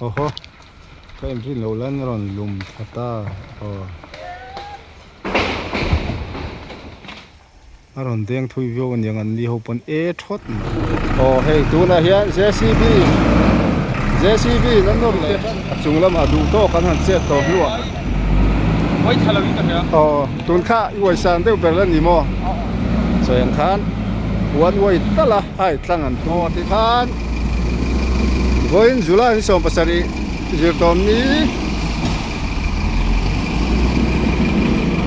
Awhaw ka inrin loh lan a rawn lum thla ta aw. A rawn deng thui viau aniang an ni ho pawn e thawt mai. Aw hei tunah hian JCB JCB in an nawr leh a chung lamah duh tawk an han chet tawh hnuah. Aw tun kha i uaisan deuh ber la ni maw? Sawi ang khan one way tal a hai tlang an tum. Aw tikhan vawiin July ni 17 zirtawm ni.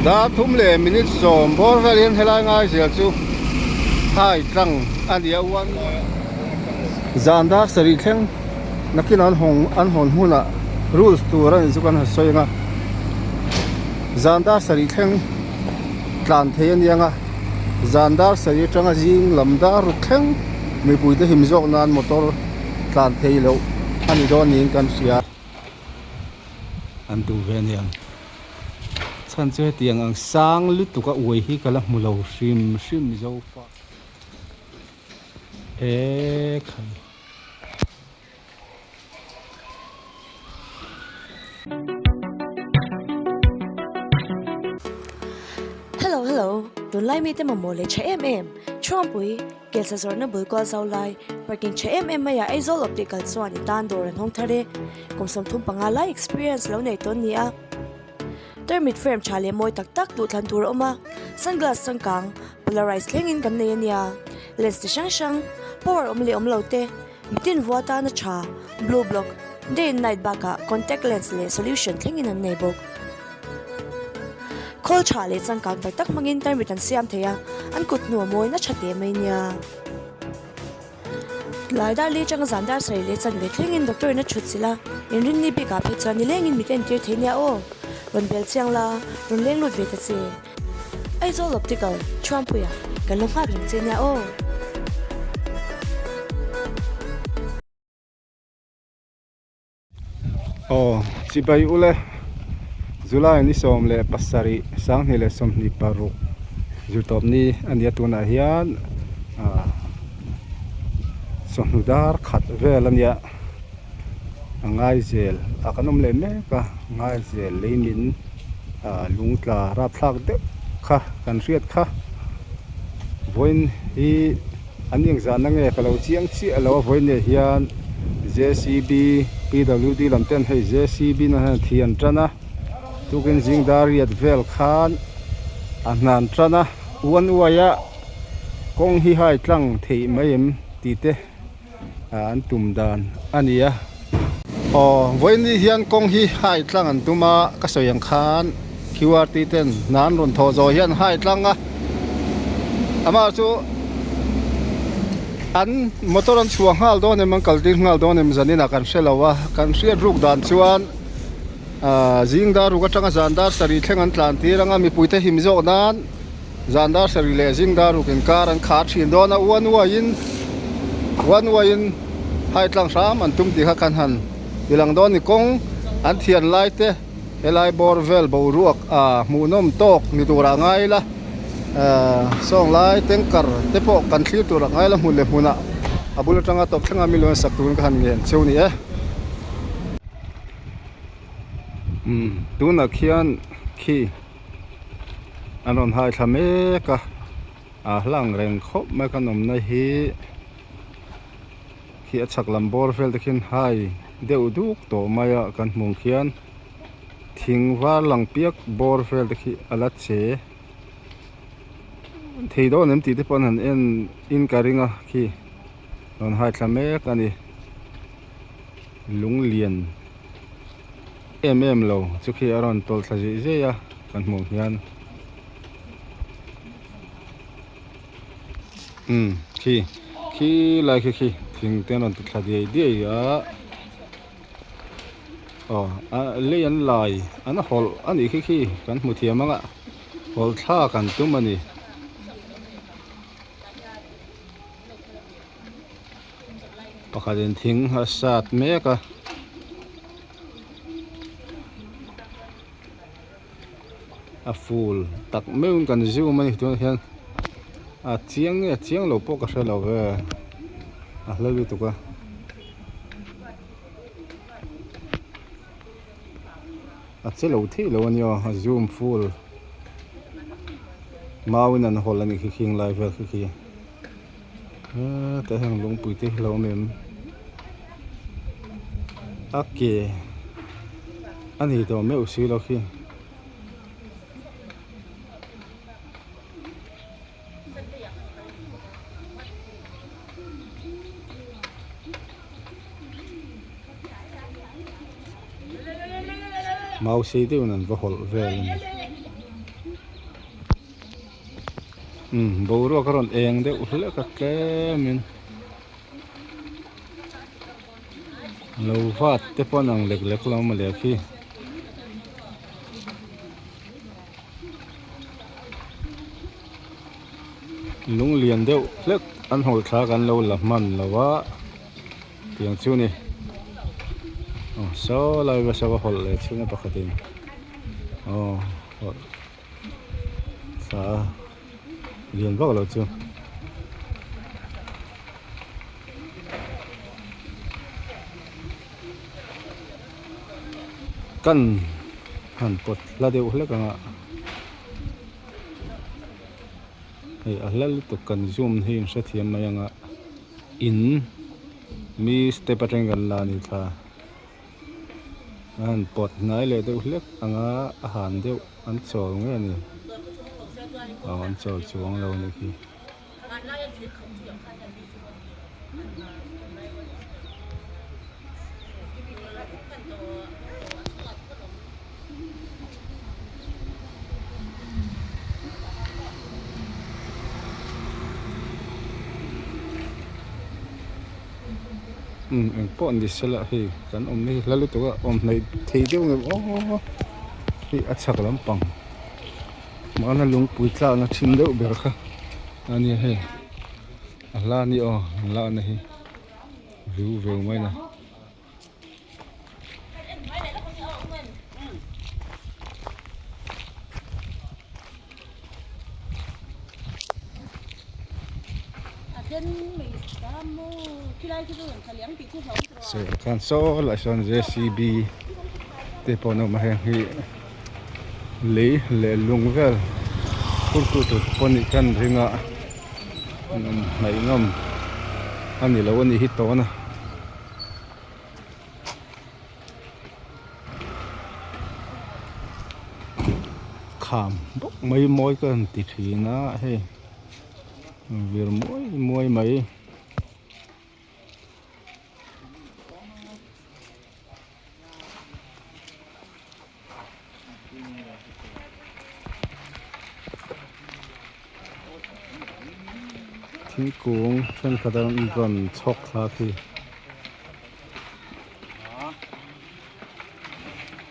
Dar thum leh minute sawm bawr vel hian helai ngai zel chu hai tlang a ni a uan zan dar sarih thleng nakin an hawng an hawn hunah rules tur a nih chu kan han sawi ang a zan dar sarih thleng tlan thei a ni ang a zan dar sarih atanga zing lam dar ruk thleng mipui te him zawk nan motor tlan thei loh a ni dawn niin kan hria. An duh ve aniang. Chhan chu hetiang ang sang lutuk a uai hi ka la hmu lo hrim hrim Mizo fa e khai. Hello hello, tunlai mite mamawh leh tha em em, Chhuangpui. Kelsa zawrhna bul kual zau lai, parking tha em em maiah Aizawl Optical chuan i tan dawr an hawng thar e. Kum 35 lai experience lo nei tawn ni a. Tarmit frame tha leh mawi tak tak duhthlan tur a awm a, sunglass changkang, polarized thlengin kan nei a nia. Lens ti hrang hrang, power awm leh awm lo te, mitin vua tana tha, blue block, day and night bakah contact lens leh solution thlengin an nei bawk. Khawl tha leh changkang tak tak hmangin tarmit an siam thei a, an kut hnu a mawi na tha teh mai nia. Lai dar li atanga zan dar sarih leh chanve thlengin doctor in a thut chilh a, inrinni bikah phei chuan nilengin mit a entir thei nia aw. Rawn bel chiang la, rawn leng lut ve ta che. Aizawl Optical, Thuampuia, kan lo nghak reng che nia aw. Aw chibai ule July ni 17 2026 zirtawp ni a nia tunah hian ah chawhnu dar khat vel a nia a ngai zel a kan awm leh mek a ngai zel leimin ah lung tla rapthlak deuh kha kan hriat kha vawiin hi. An engzahna nge ka lo chiang chiah lo a vawiin ah hian JCB PWD lam ten hei JCB na hian thi an tan a tukin zing dar riat vel khan a hnan tan a one way a kawng hi hai tlang theih mai em tih te an tum dan a ni a aw vawiin ni hian kawng hi hai tlang an tum a ka sawi ang khan qrt ten hna an rawn thawh zawh hian hai tlang a amah chu an motor an chhuah nghal dawn em an kal tir nghal dawn em zanin ah kan hre lo a kan hriat ruk dan chuan ahh zing dar ruk atanga zan dar sarih thleng an tlan tir ang a mipui te him zawk nan. Zan dar sarih leh zing dar ruk inkar an khar thin dawn a, one way in one way in hai tlang hram an tum tih kha kan han ti lang dawn ni kawng an thian lai te helai bawr vel boruak ah hmuhnawm tawk ni turah ngai ila ah sawng lai tanker te pawh kan thlir turah ngai ila hmun leh hmunah a bul atanga tawp thlenga mi lo sak turin ka han ngen cheu ni e. Umm tunah khian khi. An rawn hai thla mek a a hlang reng khawp mai kan awmna hi khi a chhak lam bawr vel te khian hai deuh duk tawh mai a kan hmuh ang khian thing var lang piak bawr vel te khi a la che thei dawn em tih te pawh an han en in ka ring a khi rawn hai thla mek a ni lunglian. Em em lo chu khi a rawn tawlh thla zeih zeih a kan hmuh ang hian umm khi khi lai khi khi thing te an rawn ti thla diai diai a aw a lei an lai an hawlh a nih khi khi kan hmu thiam ang a hawlh thlak an tum a ni. Pakhatin thing a sat mek a. A ful tak meuhin kan zoom a ni tunah hian a chiang nge a chiang lo pawh ka hre lo ve a hla lutuk a. A che lo theih lo a nia a zoom full mau in an hawl a nih khi khing lai vel khi khi hetah hian lungpui te hi lo awm em a ke a ni tawh meuh si lo khi. Mau sei deuhin an va hawlh vel a ni umm boruak a rawn eng deuh hlek a tlemin lo vat te pawh an ang lek lek lo mawle khi. Lung lian deuh hlek an hawlh thla kan lo la hman lo a tiang chu ni aw saw lai va saw a hawlh leh chhung a pakhatin aw hawlh thla a lian vak lo chu. Kan han pawt hla deuh hlek ang a hei a hla lutuk kan zoom hi in hrethiam mai ang a in mi step atangin kan la a ni thla a han pawt hnai leh deuh hlek ang a a han deuh an chawl nge a ni aw an chawl chuang lo a nih hi. Umm engpawh ni sela hei kan awmna hi hla lutuk a awm hnaih thei deuh ngem aw hei a chhak lampang. Mahna lungpui tlakna thin deuh ber kha a nia hei a hla a ni aw an lakna hi viu veu mai na. Khan saw lai sawn jcb te pawh an awm a heng hi lei leh lung vel phur tu tur te pawh nih khan ring a an awm hnaih ngam a ni lo a nih hi tawn a. Kham bawk mai mawi ka han ti thin a hei vir muai muai mai. Thingkung thenkhat a rawn chhawk thla khi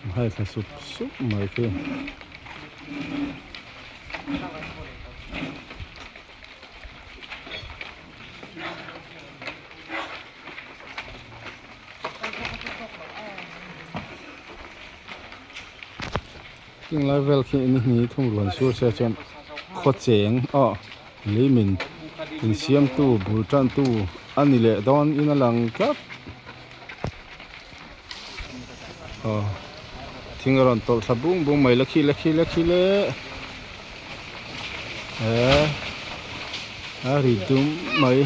a hai thla sup sup mai khi. Heng lai vel khi ni hnih thum ruan sur se chuan khaw cheng aw lei min insiamtu bul tantu a ni leh dawn in a lang tlat aw thing a rawn tawlh thla bung bung mai la khi la khi la khi le eh a ri dum mai.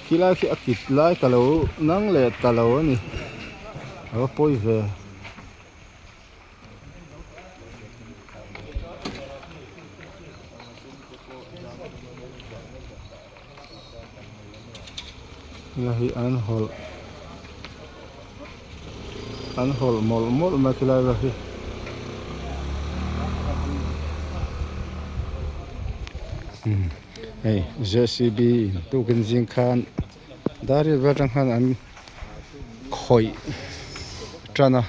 Khi lai khi a kit lai ka lo nang leh ta lo a ni a va pawi ve. La hi an hawlh an hawlh mawlh mawlh mai khi lai vel hi. Hei jcb in tukin zing khan dar riat vel atang khan an khawih tan a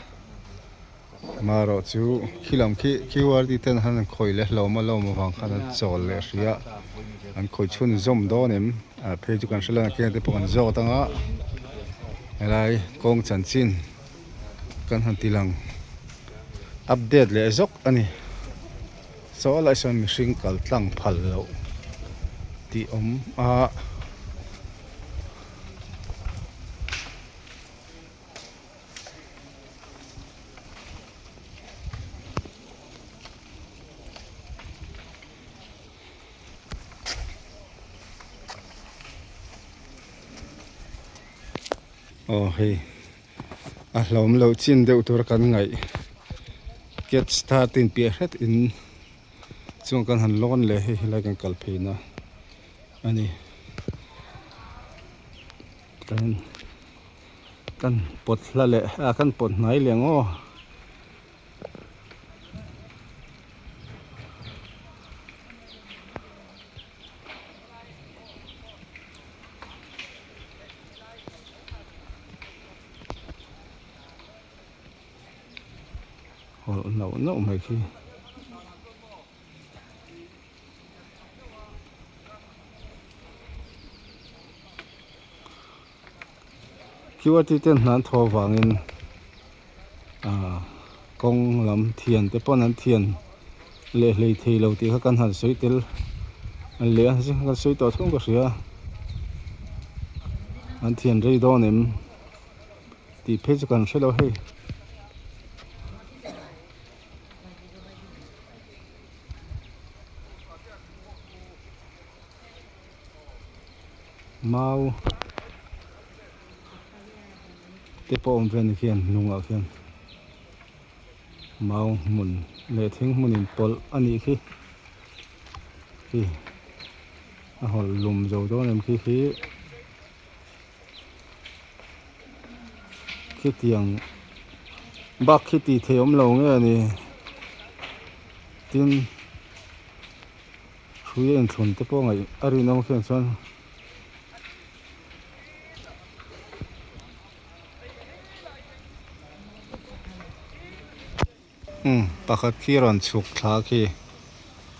marawh chu khi lam khi qr tih ten han khawih leh hlawm a lawm avang khan an chawl leh hrih a an khawih chhun zawm dawn em ah phei chu kan hre lo a keng te pawh kan zawt ang a helai kawng chanchin kan han ti lang update leh zawk a ni. Saw lai sawn mihring kal tlang phal loh tih awm a. Aw hei a hlawm loh chin deuh tur kan ngaih cat starting piah hret in chuan kan han lawn leh hei helai kan kal phei na a ni kan kan pawt hla leh a kan pawt hnai leh ang aw. Hawlh nauh nauh mai khi. Qrt ten hna an thaw avangin ah kawng lam thian te pawn an thian leh hlei thei lo tih kha kan han sawi tel leh a kan sawi tawh thung ka hria an thian rei dawn em tih phei chu kan hre lo hei. Mau te pawh awm ve a ni khian hnungah khian mau hmun leh thing hmun in pawlh a nih khi khi a hawlh lum zo dawn em khi khi khitiang bak khi tih theih awm lo nge a ni tin. Hrui a inthlun te pawh ngaih a rinawm khian chuan umm pakhat khi rawn chhuk thla khi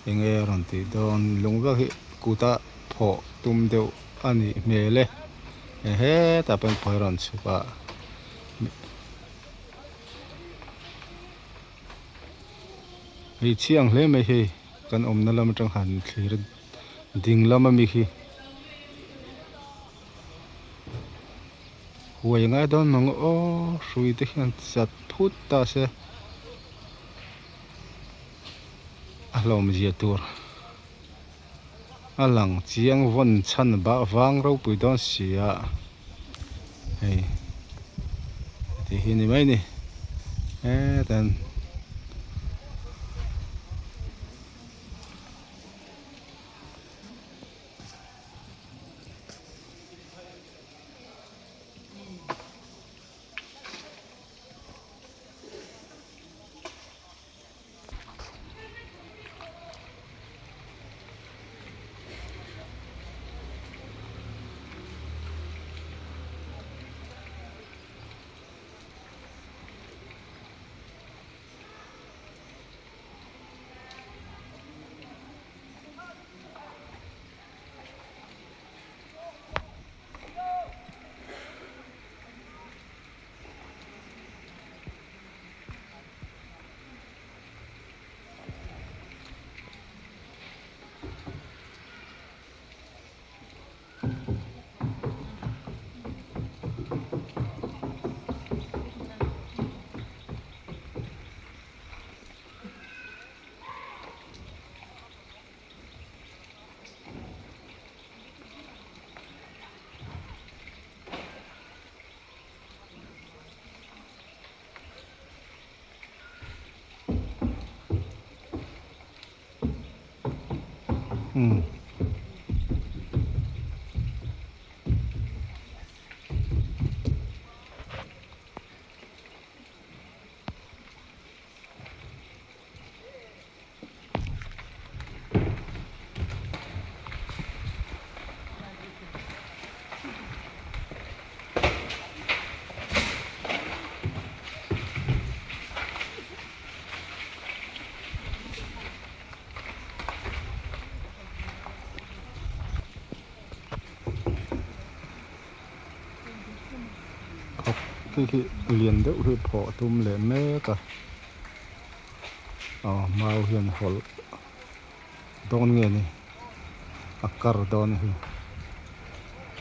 enge a rawn tih dawn lung vek hi kuta phawh tum deuh a nih hmel e ehe tah pawh in rawn chhuk a. Hei chiang hle mai hei kan awmna lam atang han thlir ding lam ami khi huai ngai dawn mang aw hrui te hian chat phut ta se a hlawm zia tur a lang chiang vawn chhan bah vang ropui dawn si a hei ti hi ni mai ni hetan Umm. Khawp khi khi lian deuh hi phawh tum leh mek a aw mau hian hawlh dawn nge ni a kar dawn a hi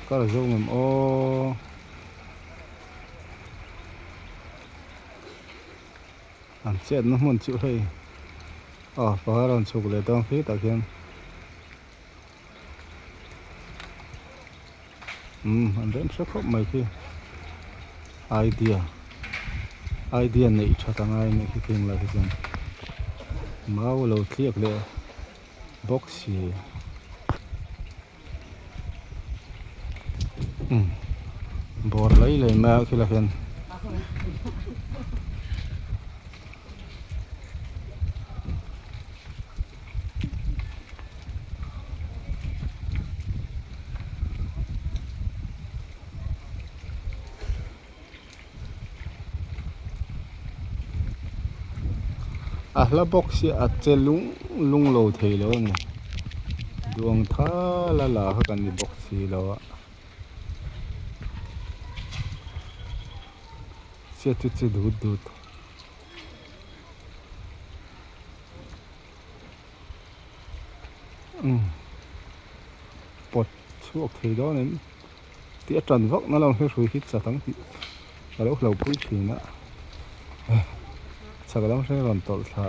kar zo ngem aw an chetna hmun chu hei aw pakhat a rawn chhuk leh dawn khi tah khian umm an rem hre khawp mai khi. Idea idea neih that a ngai anih khi kheng lai hi chuan mau lo tliak leh bawk si umm bawr lai lai mai a khilah hian. A hla bawk hi a che lung lung lo thei lo a ni duang thal a la kha kan ni bawk si lo a chhiat chu che dut dut. Umm pawt chhuak thei dawn em tih a tan vak na lam hi hrui hi chat ang tih ka lo hlauhpui thin a chak lam hre rawn tawlh thla.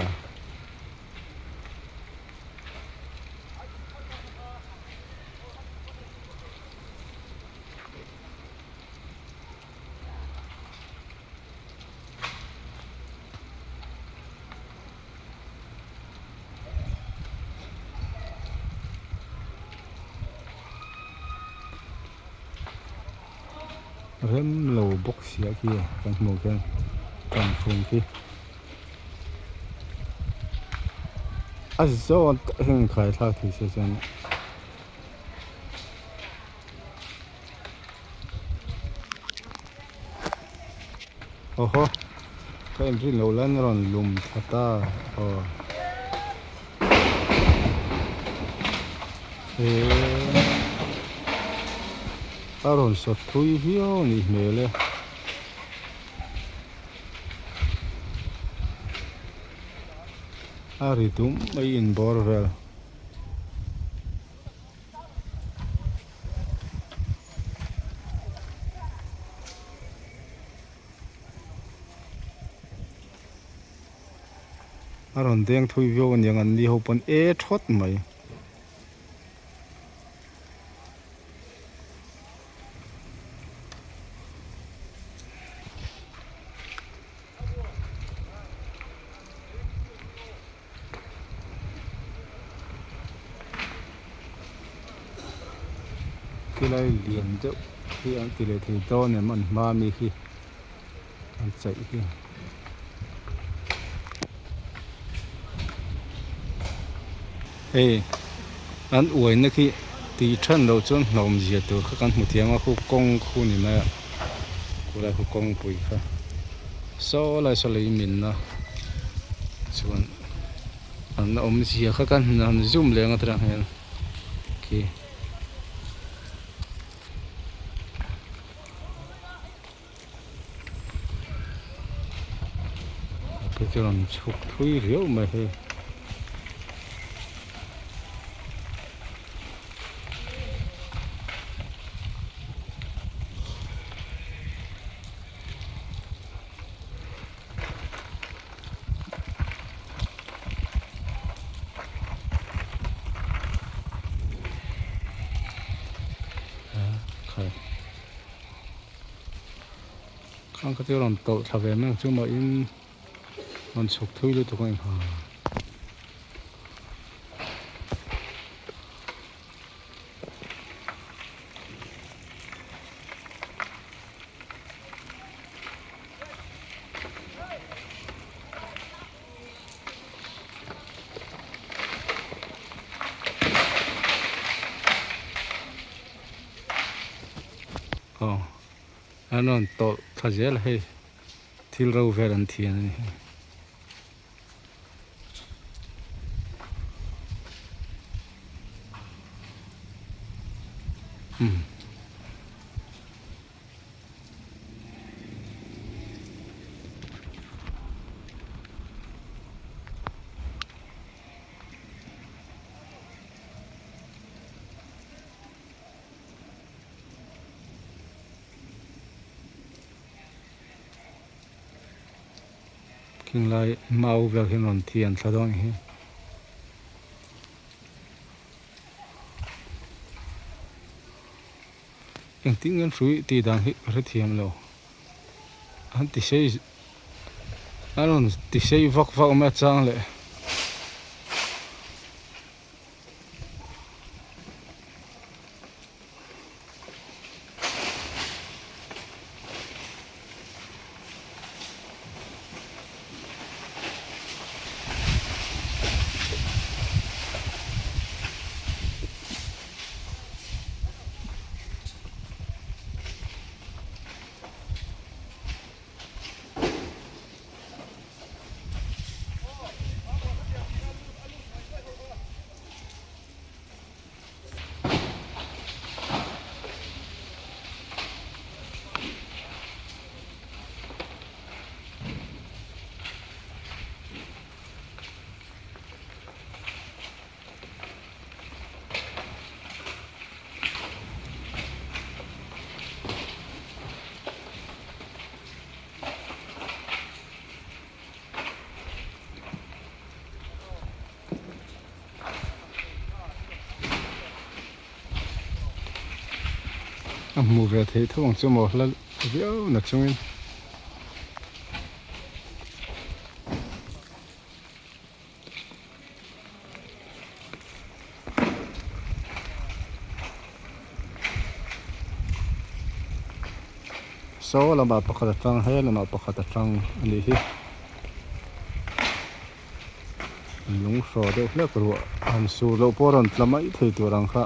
Rem lo bawk sia khi kan hmuh khian tanfung khi a zawn tak hian inkhai thlak thei se chuan. Awhaw ka inrin loh lai in a rawn lum thla ta aw eee a rawn sawt thui viau a nih hmel e. A ri dum mai inbawr vel. A rawn deng thui viau aniang an ni ho pawn e thawt mai. Khilai lian deuh hi an ti leh thei dawn em an hma ami hi an chaih hi. Hei an uaina khi tih than loh chuan hlawm zia tur kha kan hmu thiam a khu kawng khu ni mai a khulai khu kawngpui kha saw lai saw lei minna chuan an awmzia kha kan han zoom leh ang atirang hian khi. Te chu rawn chhuk thui riau mai hei. Khang kha chu rawn tawlh thla ve mai ang chu mah in rawn chhuk thui lutuk a inha. Aw an rawn tawlh thla zel a hei thil ro vel an thian a ni hei. Umm. Khing lai mau vel hian rawn thian thla dawn hi. Engtin nge an hrui tih dan hi ka hrethiam lo. An ti sei an rawn ti sei vak vak mai a chang leh. A hmuh ve theih tho ang chu maw hla viau na chungin. Saw lamah pakhat atang he lamah pakhat atang a nih hi lung hraw deuh hlek ruah han sur loh pawh a rawn tla mai thei tur ang kha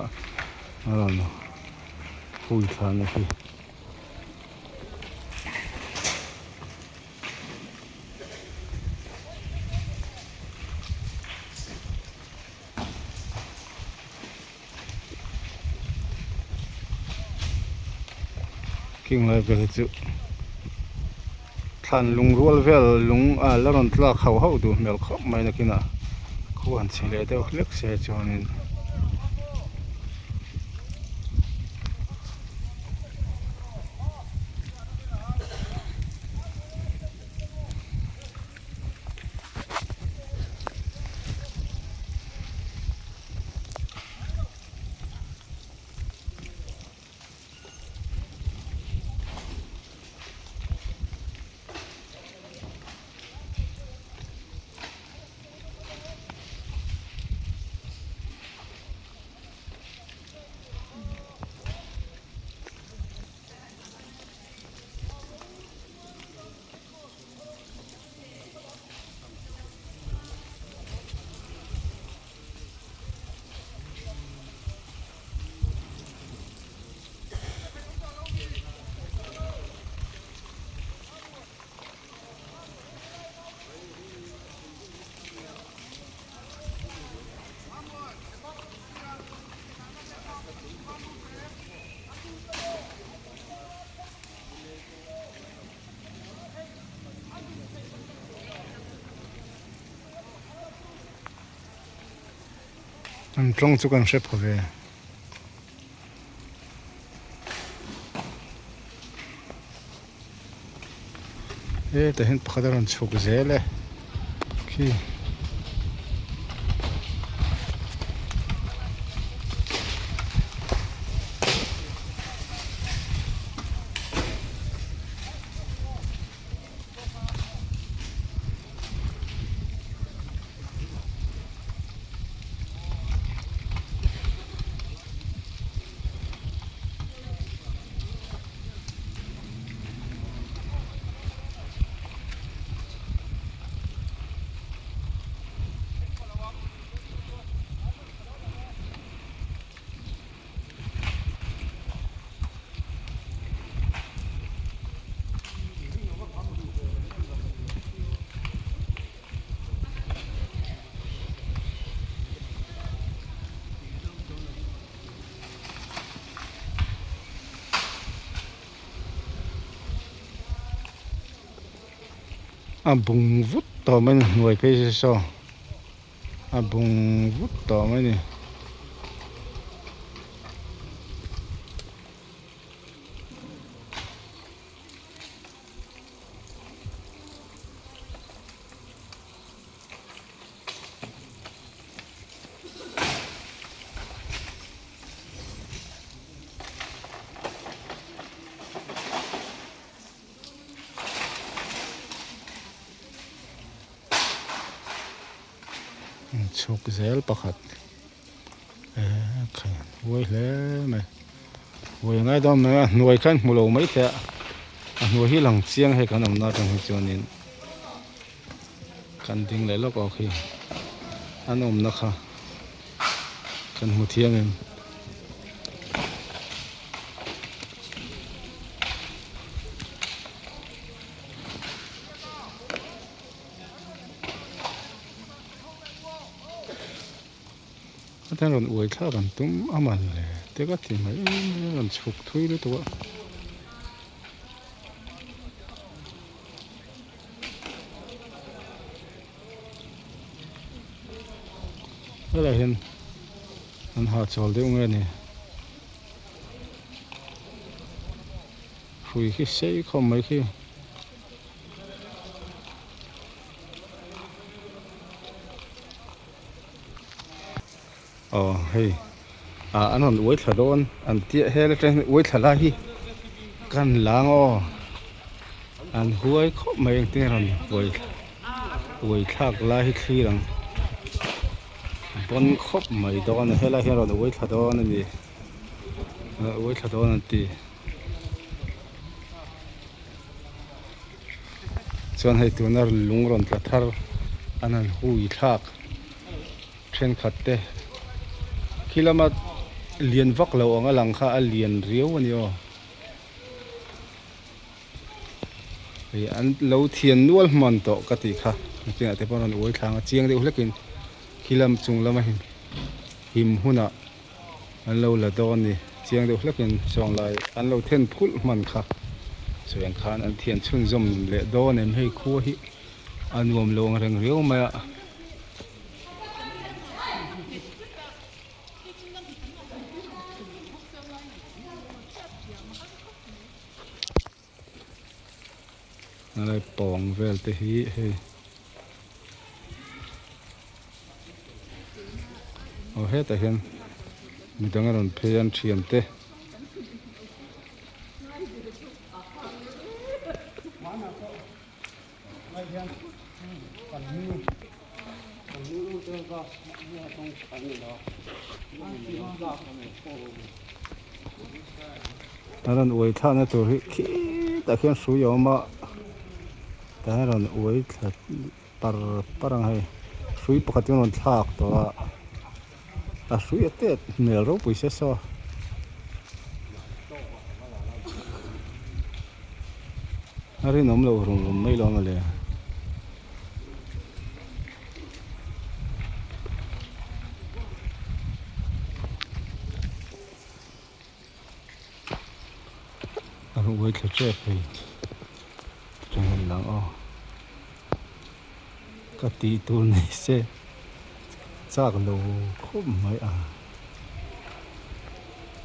a rawn hui thla a nih hi. Khing lai vel hi chu thlan lung rual vel lung ah la rawn tlak hauh hauh duh hmel khawp mai nakinah khu han chhe leh deuh hlek se chuanin. An tawng chu kan hre pha ve. Hetah hian pakhat a rawn chhuk zel e khi. A bung vut tawh mai a ni hnuai phei hi saw a bung vut tawh mai a ni. Chhuk zel pakhat eee khai huai hle mai huai a ngai dawn mai a hnuai khan hmu lo mai thei a a hnuai hi lang chiang hei kan awmna atang hi chuanin kan ding leh lawk awk hi an awmna kha kan hmu thiam em. Hetiang rawn uai thlak an tum a man le te ka ti mai mai a rawn chhuk thui lutuk a. Helai hian an hahchawl deuh nge ni hrui khi sei khawp mai khi. Aw hei ah an rawn uai thla dawn an tia hel atang hian uai thla lai hi kan lang aw an huai khawp mai engtin nge rawn uai uai thlak lai hi thlir ang bawn khawp mai dawn a helai hian rawn uai thla dawn a ni uai thla dawn an ti. Chuan hei tuna lung rawn tla thar an han hui thlak thenkhat te khi lama lian vak lo ang a lang kha a lian riau a ni aw hei an lo thian nual hman tawh ka tih kha nakinah te pawh an rawn uai thlang a chiang deuh hlekin khi lam chung lama him hunah. An lo la dawn ni chiang deuh hlekin sawnglai an lo then phulh hman kha chuan khan an thian chhunzawm leh dawn em hei khua hi a nuam lo ang reng riau mai a. Helai pawng vel te hi hei aw hetah hian midang a rawn phei a an thian te. A rawn uai thlakna tur hi khitah khian hrui a awm a tah hian a rawn uai thla par par ang hei hrui pakhat hi a rawn thlak tawh a a hrui a tet hmel ropui se saw. A rinawm loh rum rum mai lo mawle. A rawn uai thla tep hei. Chutiang hian lang aw. Ka tih tur nei se chak lo khawp mai a.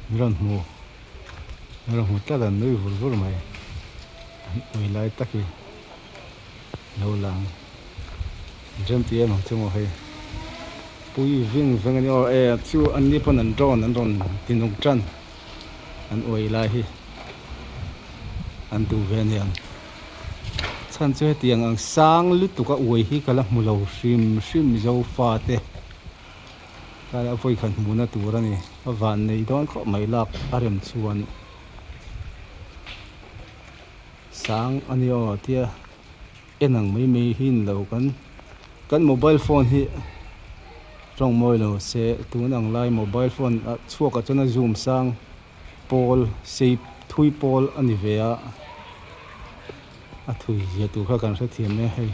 Min rawn hmu min rawn hmu tlat a nui vur vur mai an ui lai tak hi lo lang rem tih em ang chu maw hei pui ving veng a ni aw e chu an ni pawn an drone an rawn ti nung tan an ui lai hi an duh ve aniang chhan chu hetiang ang sang lutuk a ui hi ka la hmu lo hrim hrim Mizo fate. Tlai a vawi khat hmuhna tur a ni. A van nei dawn khawp mai lak a rem chuan sang a ni aw tia en ang mai mai hi ni lo kan kan mobile phone hi tawng mawi lo se tun ang lai mobile phone ah chhuak ah chuan a zoom sang pawl sei thui pawl a ni ve a a thui zia tur kha kan hrethiam e hei.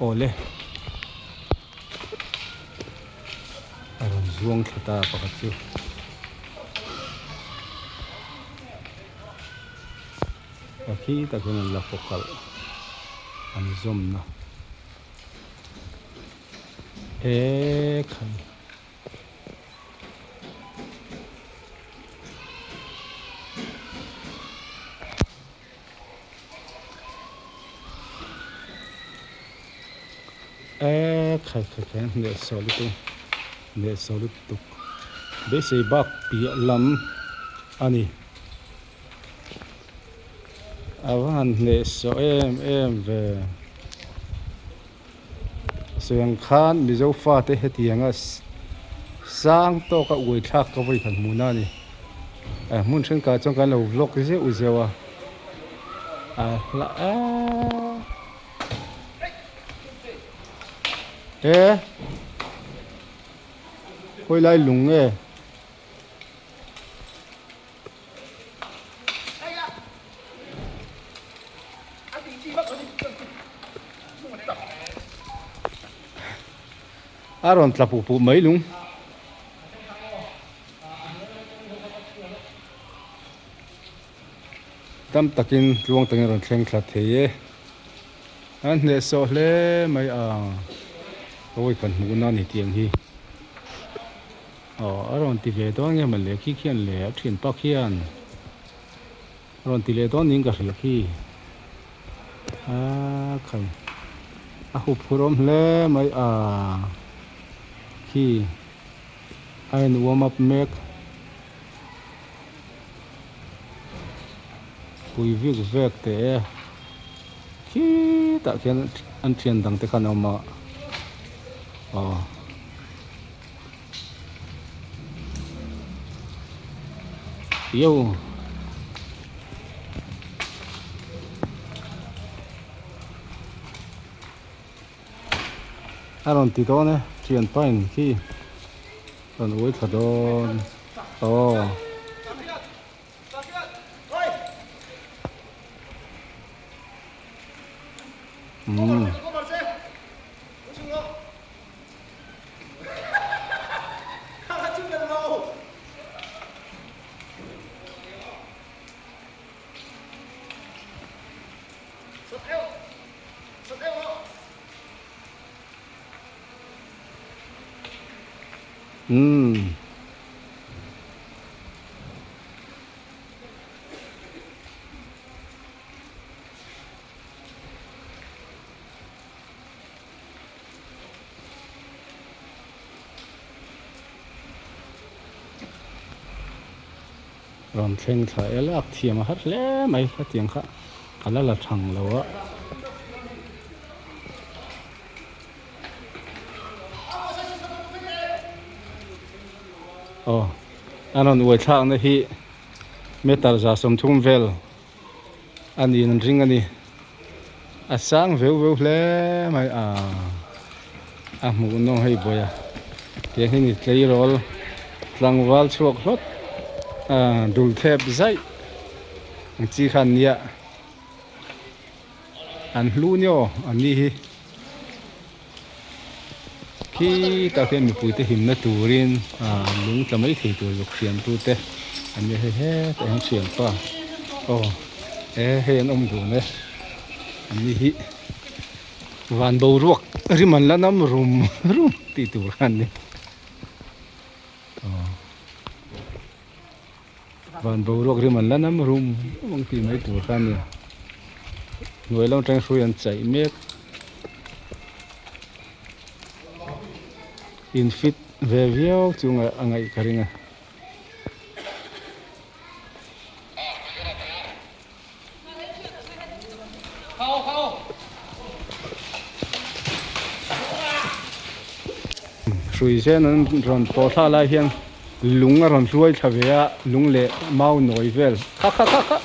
Awle a rawn zuang thla ta pakhat chu a khi tak hian an la fawk kalh an zawm na ekhai. Eee khai khai khai a hneh sawh lutuk hneh sawh lutuk beisei bak piah lam a ni a va han hneh sawh em em ve. sawi ang khan Mizo fate hetianga sang tawka uai thlak ka vawi khat hmuhna a ni. Hmun thenkah chuan kan lo vlog zeuh zeuh a, a hla eee. E khawi lai lung nge? A rawn tla puh puh mai lung. Tam takin tluang takin a rawn thleng thla thei e. An hnehsawh hle mai a, awi kan hmuhna a ni tiang hi. Aw a rawn ti ve dawn nge mawle khi khian le a thianpa khian a rawn ti leh dawn niin ka hria khi a khai a hup phur awm hle mai a khi a in warm up mek pui vik vek teh e khitah khian an thian dang te khan a awm a aw. Yo. A rawn ti dawn e thian pain khi rawn uai thla dawn aw. Umm. Umm. Rawn thleng thla e lak thiam a har hle mai hetiang kha ka la la thang lo a. Aw a rawn uai thlakna hi meter 30 vel a niin an ring a ni a sang veu veu hle mai a a hmuh nawm hei bawi a tiang hi ni tleirawl tlangval chhuak hlawt ah dul thep zaih ang chi kha an nia an hlu ni aw an ni hi khitah khian mipui te himna turin ah lung tla mai thei tur zuk siam tu te an ni hei hetah hian thianpa aw e hei an awm dun e an ni hi van boruak rim an la nam rum rum tih tur kha an ni aw van boruak rim an la nam rum rum ang tih mai tur kha a ni hnuai lam atang hrui an chaih mek in fit ve viau chunga a ngaih ka ring a. Hrui zen an rawn pawh thla lai hian lung a rawn hruai thla ve a lung leh mau nawi vel kha kha kha kha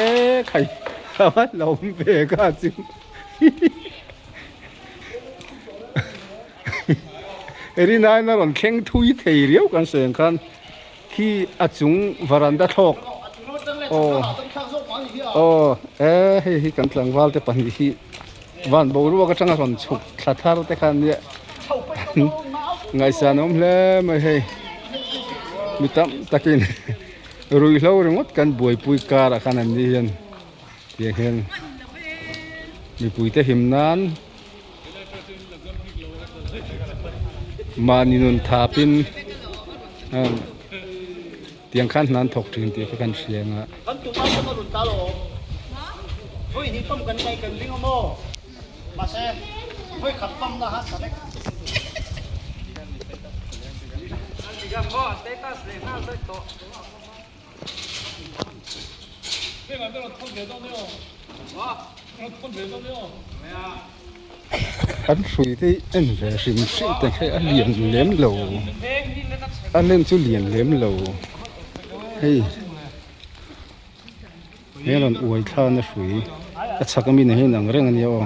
e khai a va lo awm ve ka chu rinaiin a rawn thleng thui thei riau kan sawi ang khan. Khi a chung varanda thlawk aw aw e hei hi kan tlangval te pahnih hi van boruak atanga rawn chhuk thla thar te khan nia ngaihsan awm hle mai hei mi tam takin ruihhlo ringawt kan buaipui karah khan an ni hian tiang hian mipui te him nan Mahni nun thapin tiang khan hna an thawk thin tih kha kan hria ang a. An hrui te hi en ve hrim hrim te hi a lian lem lo a lem chu lian lem lo hei he rawn uai thlana hrui a chhak ami nen hian ang reng ania aw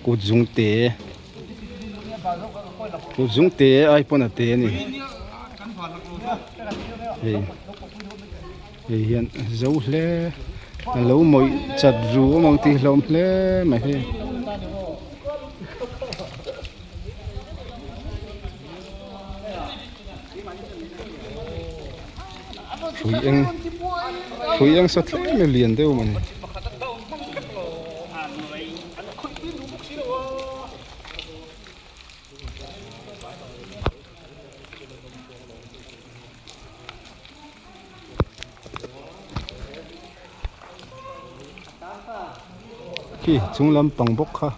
kut zung te kut zung te ai pawn a te ani hei. Hei hian zo hle a lo mawih chat ru awm ang tih hlawm hle mai hei. Hrui eng hrui eng sa tlem a lian deuh mai. Khi chung lampang bawk kha.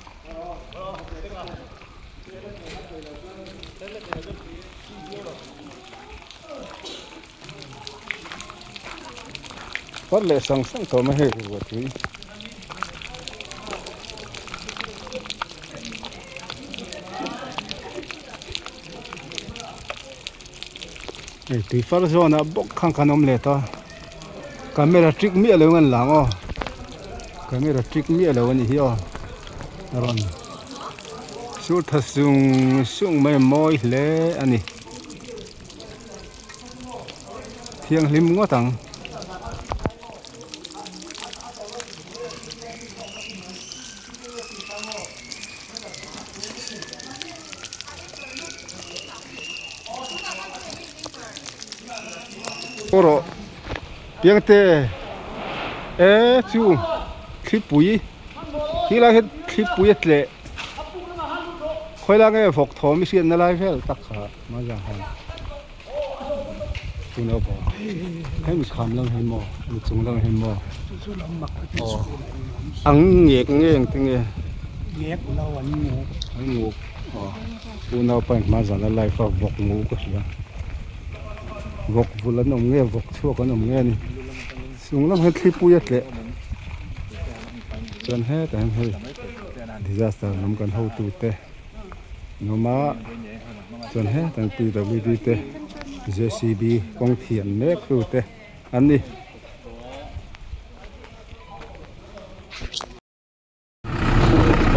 Pat leh sang sang tawh mai hei ruahtui. Hei tui far zawn ah bawk khan kan awm leh ta camera trick miah lo in an lang aw camera trick miah lo a ni hi aw a rawn sur tha sung sung mai a mawi hle a ni thianghlim ngawt ang. Rawh piangte e chu thlipui khi lai hian thlipui a tleh khawi lai nge vawk thawm i hriatna lai vel tak kha mahzah khan tuna pawh hemi kham lam hi maw hemi chung lam hi maw aw ang ngek nge engtin nge an nguk aw. Unau pa in hma zan a live a vawk ngu ka hria vawk vul an awm nge vawk chhuak an awm nge a ni chung lam hian thlipui a tleh chuan hetah hian hei disaster lam kan hotu te an awm a chuan hetah hian P W D te J C B kawng thian mek tu te an ni.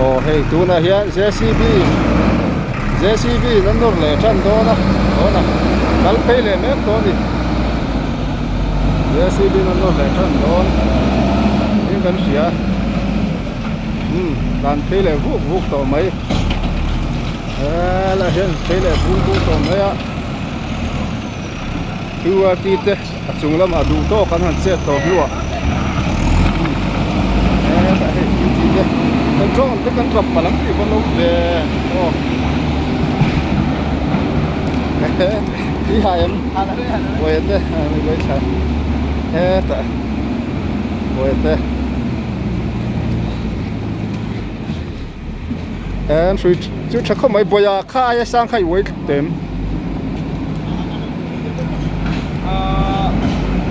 Aw hei tunah hian JCB JCB in an nawr leh tan dawn a dawn a kal phei leh mek tawh a ni JCB in an nawr leh tan dawn in kan hria umm tlan phei leh vuk vuk tawh mai helaiah hian phei leh vuk vuk tawh mai a Q R T te a chung lamah duh tawk an han chet tawh hnuah hetah hei Q T te kan drone te kan rap palh ang tih pawh an awm ve aw tui hai em buaia te hetah buaia te. An hrui chu tha khawp mai bawih ah kha aia sang kha i uai tem.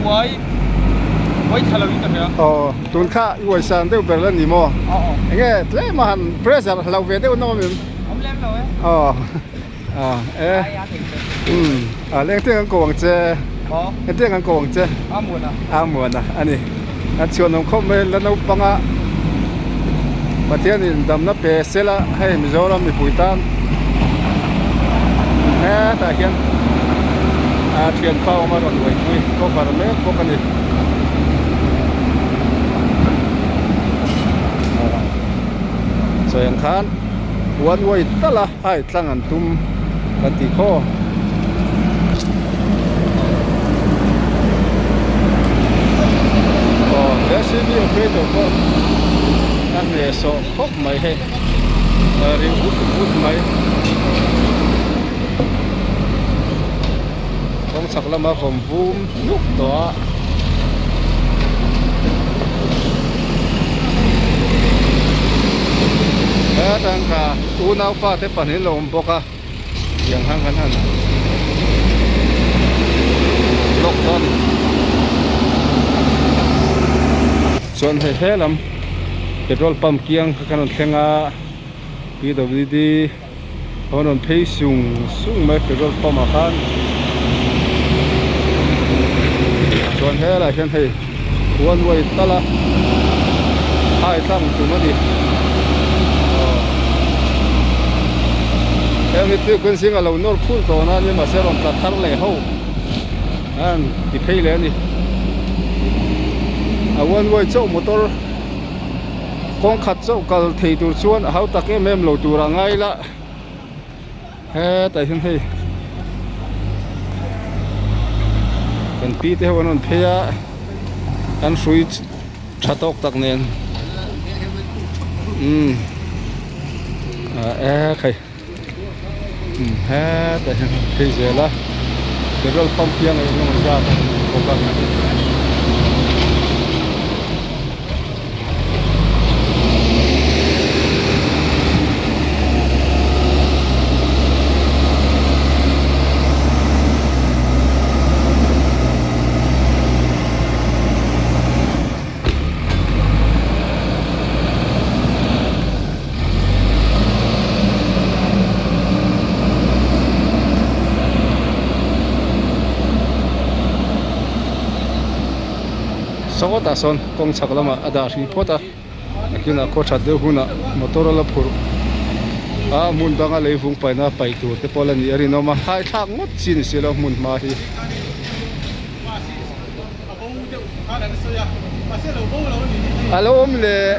Uai uai tha lo in ka hria. Aw tun kha i uai san deuh ber la ni maw? Aw aw. Enge tlem a han pressure hlo ve deuh nawm em? Awm lem lo e. Aw aw e umm a leng teng an ko ang che. Aw. Engtiang an ko ang che? Amuana. Amuana a ni. A chhuanawm khawp mai la naupang a Pathianin damna pe sela hei Mizoram mipui tan hetah hian a thianpa awm a rawn uaipui cover mek bawk a ni. Sawi ang khan one way tal a hai tlang an tum kan tih khaw. Aw JCB operator pawh a hneh sawh khawp mai hei a ri vut vut mai kawng chhak lama vawm vum hnuk tawh a. Hetah unaupa te pahnih an lo awm bawk a. Tiang khan kan han vlog dawn a ni. Chuan hei he lam. Petrol pump kiang kha kan rawn thleng a PWD a rawn phei sung sung mai petrol pump ah khan chuan helaiah hian hei one way tal a hai tlang tum a ni aw heng hi tuikhun zinga lo nawr phur tawh na a ni mahse rawn tla thar leh ho an ti phei leh a ni a one way chauh motor kawng khat chauh kal thei tur chuan a hau tak em em lo tur a ngai la hetah hian hei kan pi te ho an rawn phei a an hrui tha tawk tak nen umm ah e khai. Hetah hian phei zel a petrol pump hian eng emaw zat a awm bawk a. Sawtah sawn kawng chhak lamah a dah hrih phawt a nakinah khaw that deuh hunah motor a la phurh a hmun danga lei vung paihna paih tur te pawh la nih a rinawm a haithlak ngawt chi ni si lo hmun hma hi. A lo awm leh.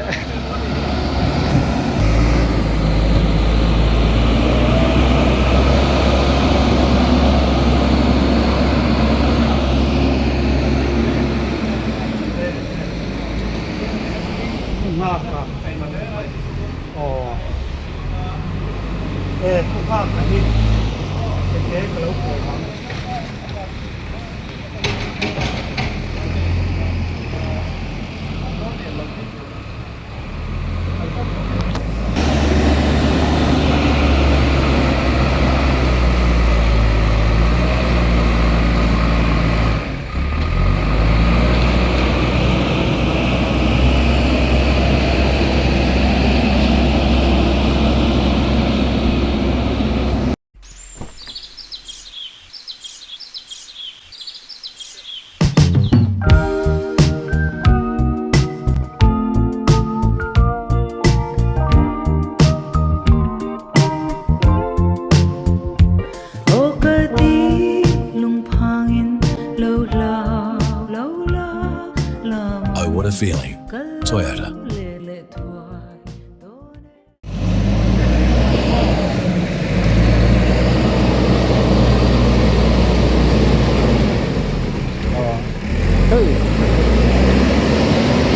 Oh what a feeling. Toyota. Hei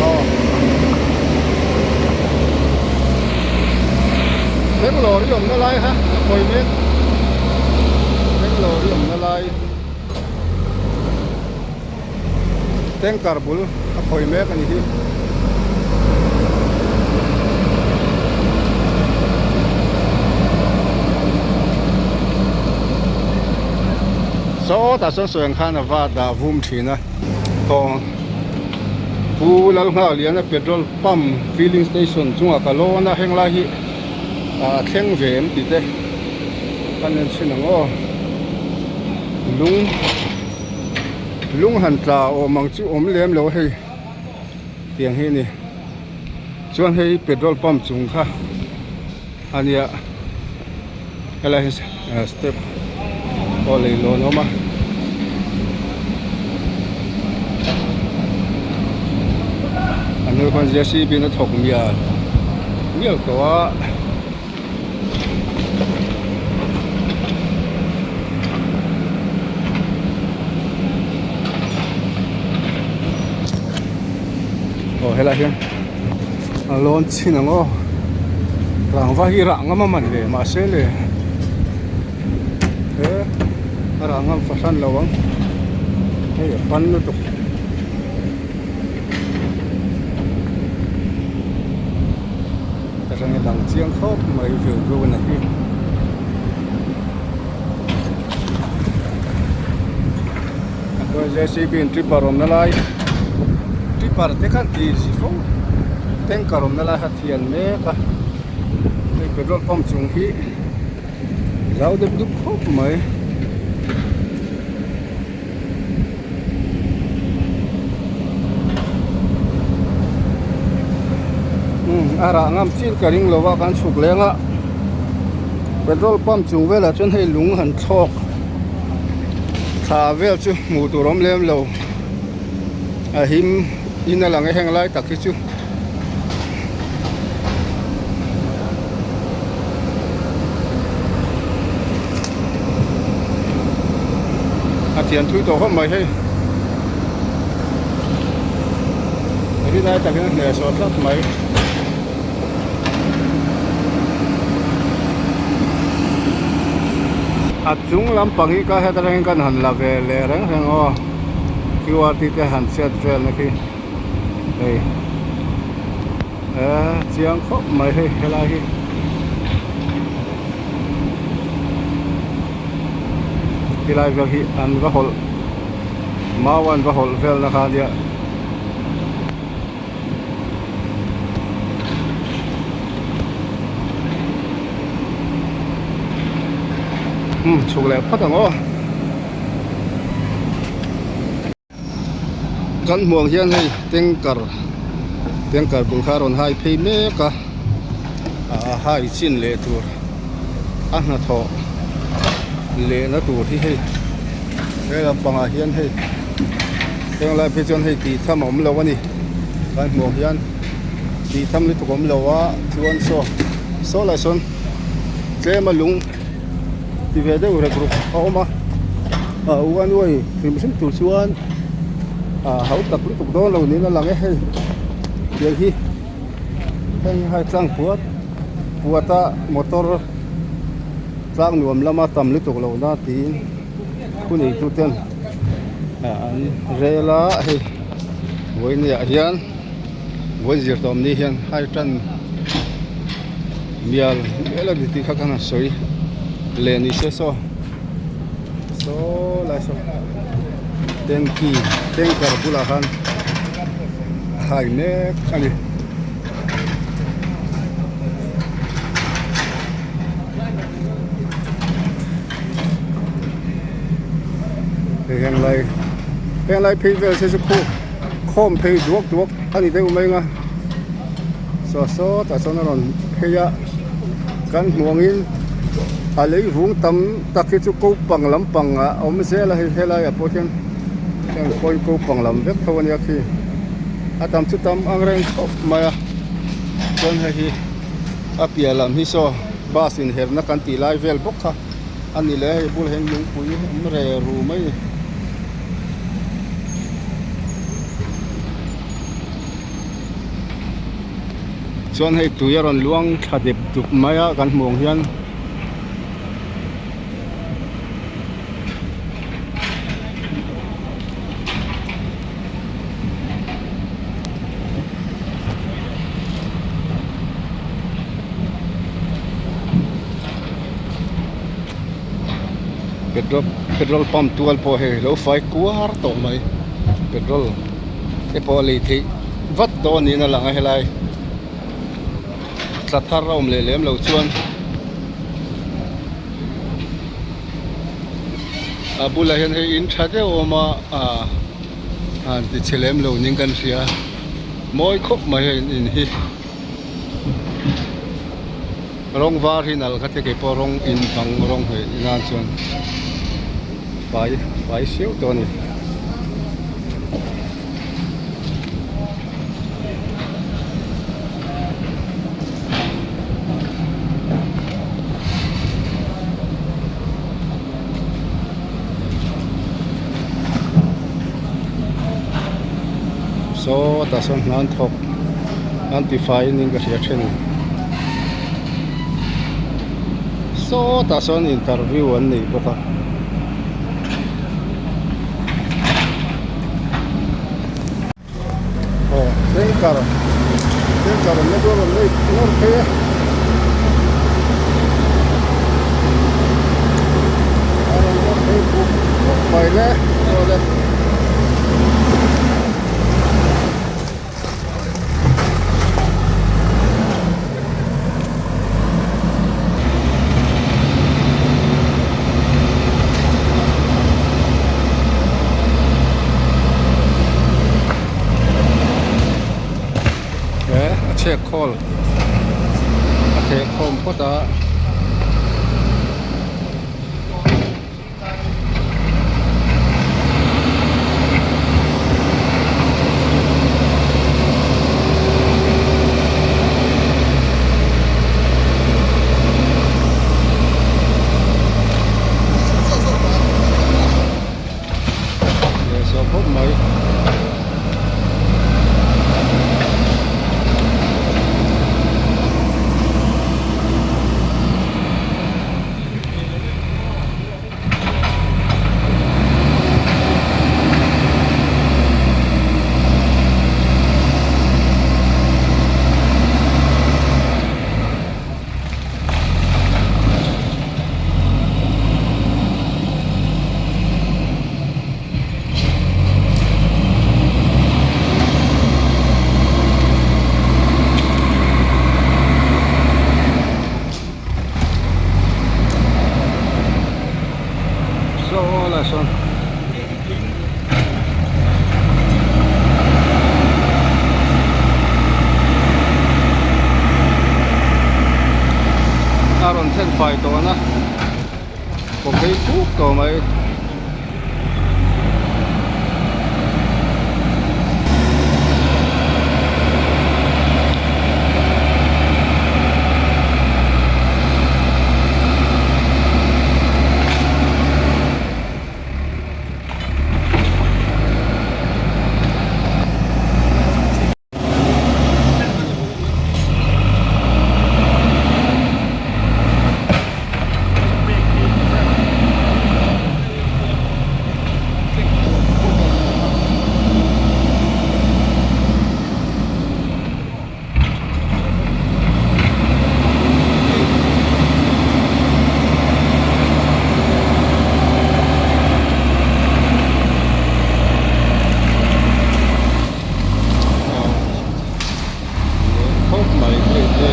aw Bangalore i awmna lai kha a khawi mek Bangalore i awmna lai Tanker bul a khawi mek a ni hi. Sawtah sawn sawi ang khan a va dah vum thin a tawng Pu Lalnghakliana petrol pump filling station chungah ka lawn a heng lai hi a thleng ve em tih te kan en chhin ang aw lung. Lung han tla awm ang chu awm lem lo hei tiang hi a ni chuan hei petrol pump chung kha a nia helai hi step pawh lei lawn a awm a. A hnuai khuan JCB in a thawk mial mial tawh a. Aw helai hian a lawn chhin ang aw rangva hi rah ngam a man le mahse le he a rah ngam fahran lo ang hei a pan lutuk. Ka hre nge lang chiang khawp mai veu veu a ni hi. Chuan JCB in tripper awmna lai tripper te khan ti si fo. Tanker awmna lai kha thian mek a hei petrol pump chung hi zau deuh dup khawp mai. Umm a rah ngam chil ka ring lo a kan chhuk leng a petrol pump chung velah chuan hei lung han thlawk thla vel chu hmuh tur awm lem lo a him in a lang e heng lai tak hi chu. A thian thui tawh khawp mai hei rinai takin a hneh sawh tlat mai. A chung lampang hi ka heta rengin kan han la ve leh reng reng aw Q_R te han chhiat vel na khi. Hei eh chiang khawp mai hei helai hi helai vel hi an va hawlh mau an va hawlh vel na kha ania. Umm chhuk leh phawt ang aw. Kan hmuh ang hian hei tanker tanker bul kha a rawn hai phei mek a ah hai chin leh tur a hnathawh lehna tur hi hei he lampangah hian hei heng lai phei chuan hei tih tham a awm lo a ni kan hmuh ang hian tih tham lutuk a awm lo a chuan saw saw lai sawn tlem a lung ti ve deuh rek ruk a awm a ah one way hrim hrim tur chuan ah ho tak lutuk dawn lo niin a lang e hei tiang hi heng hi tlang puat puat a motor tlang nuam lama tam lutuk loh na tiin thu neitu ten ah an rel a hei vawinia hian vawi zir tawm ni hian hai tan. Mial mial a ni tih kha khan a sawi leh ni se saw saw lai saw tanky tanker bulah khan a hai mek a ni. Hei heng lai heng lai phei vel se chu khu khawm phei duak duak a ni deuh mai ang a. Saw sawtah chuan a rawn phei a kan hmuh angin a lei vung tam tak hi chu kopang lampang ah a awm zel a hei helai ah pawh hian heng pawh hi kopang lam vek tho a nia khi a tam chu tam ang reng khawp mai a chuan hei hi a piah lam hi saw bus inherna kan tih lai vel bawk kha a ni leh a hei bulah hian lungpui awm re ru mai a ni. Chuan hei tui a rawn luang thla dep dup mai a kan hmuh ang hian petrol petrol pump tual pawh hei lo fai kuar tawh mai petrol. Te pawh a lei theih vat dawn niin a lang a helai tla thar a awm leh lem lo chuan a bulah hian hei in tha deuh a awm a ah han ti chhe lem lo niin kan hria mawi khawp mai hei in hi rawng var hi nal kha te keipawh rawng in bang rawng hmeh nan chuan fai fai siau tawh a ni. Saw tah sawn hna an thawk an ti fai in ka hria then saw tah sawn interview an nei bawk a. Aw tanker tanker awmna chu a rawn lei nawr phei a a rawn nawr phei buk buk mai le aw le. chhek khawl a theh khawm phawt a. Lehsawh khawp mai. Saw lai sawn a rawn then fai tawh a kaw phei kuk tawh mai. Khawp mai hei te.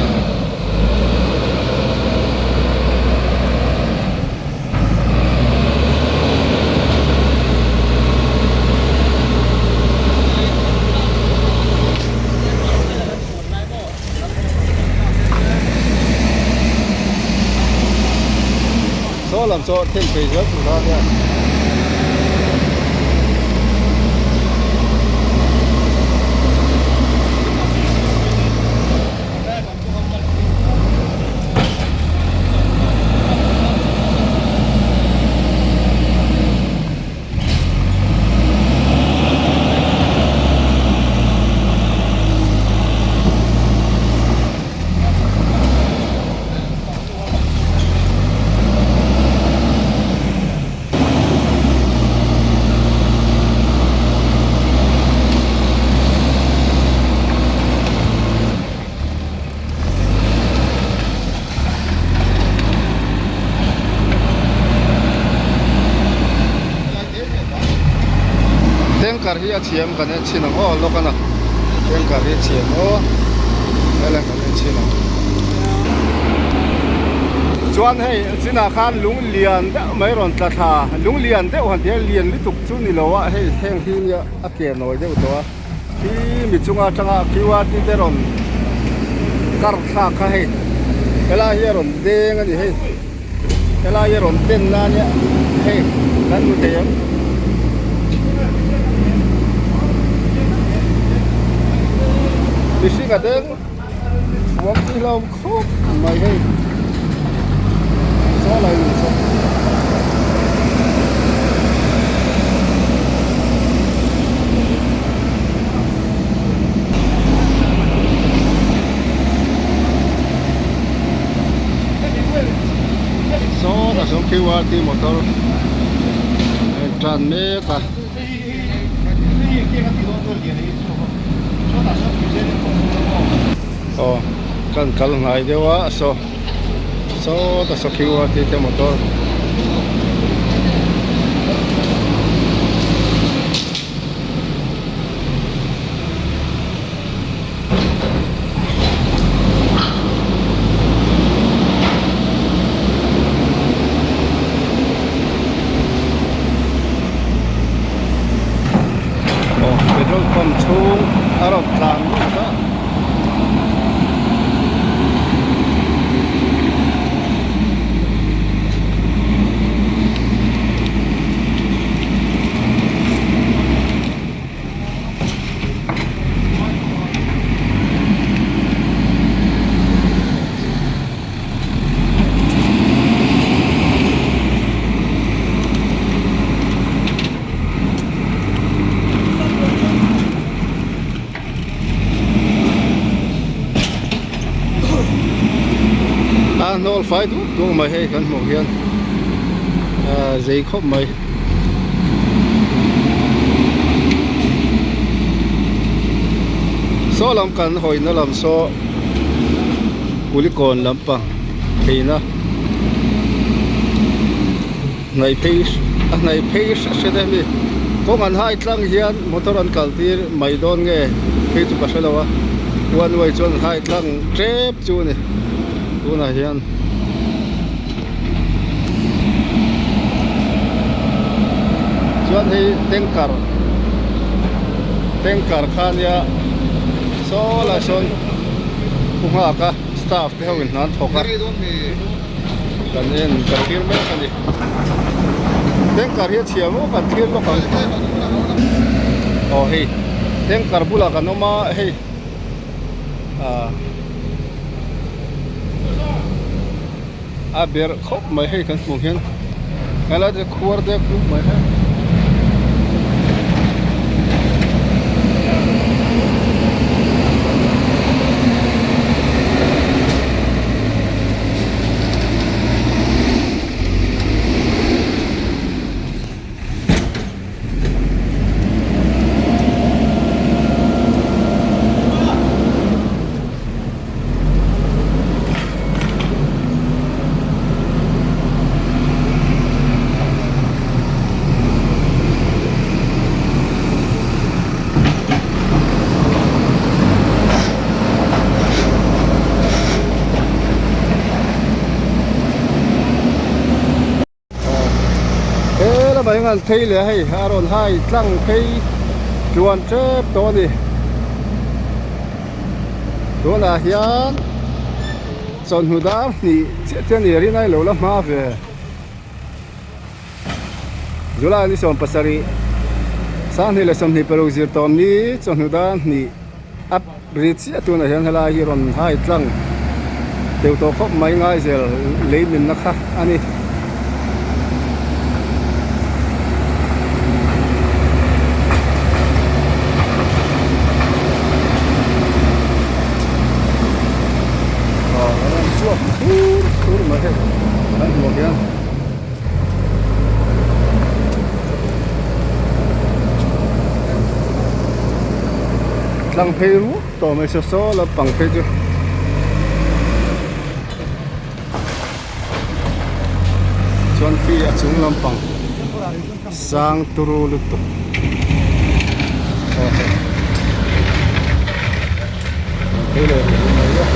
Saw lam saw then phei zel tur a nia. Tanker hi a chhiam kan en chhin ang aw lawk a na tanker hi a chhiam aw helai kan en chhin ang chuan hei chinah khan lung lian deuh mai rawn tla thla lung lian deuh han ti a lian lutuk chu ni lo a hei heng hi nia a ke nawi deuh tawh a khi mi chunga atanga qrt te rawn kar thlak kha hei helai hi a rawn deng a ni hei helai hi a rawn den na ania hei kan hmu thei ang. Mihring a deng thuam hi hlauhawm khawp mai hei saw lai ni saw. Sawtah sawn qrt motor a in tan mek a. Aw kan kal hnai deuh a saw sawtah saw qrt te motor. Aw petrol pump chhung a rawn tlan lut a. hnawl fai dup dup mai hei kan hmuh hian ahh zei khawp mai. Saw lam kan hawina lam saw Kulikawn lampang theihna hnaih phei a hnaih phei hret hret a hemi kawng an hai tlang hian motor an kal tir mai dawn nge phei chu ka hre lo a one way chuan an hai tlang tep chu a ni tunah hian. Chuan hei tanker tanker kha nia saw lai sawn pu nghak a staff te ho in hna an thawk a kan en kan thlir mek a ni tanker hi a chhia maw kan thlir lawk ang aw hei tanker bulah kan awm a hei ah. A ber khawp mai hei kan hmuh hian helai te khuar deuh deuh mai hei. He lamah hian an phei leh a hei a rawn hai tlang phei tluan tep tawh a ni tunah hian chawhnu dar hnih chiah te a ni rin a ilo la hma ve July ni 17 2026 zir tawm ni chawhnu dar hnih a ri chiah tunah hian helai hi rawn hai tlang deuh tawh khawp mai ngai zel lei minna kha a ni. Aw a rawn chhuak thur thur mai hei kan hmuh hian. Tlang phei rup tawh mai saw saw lampang phei chu chuan khi a chung lampang sang turu lutuk aw hei phei leh ruh mai a.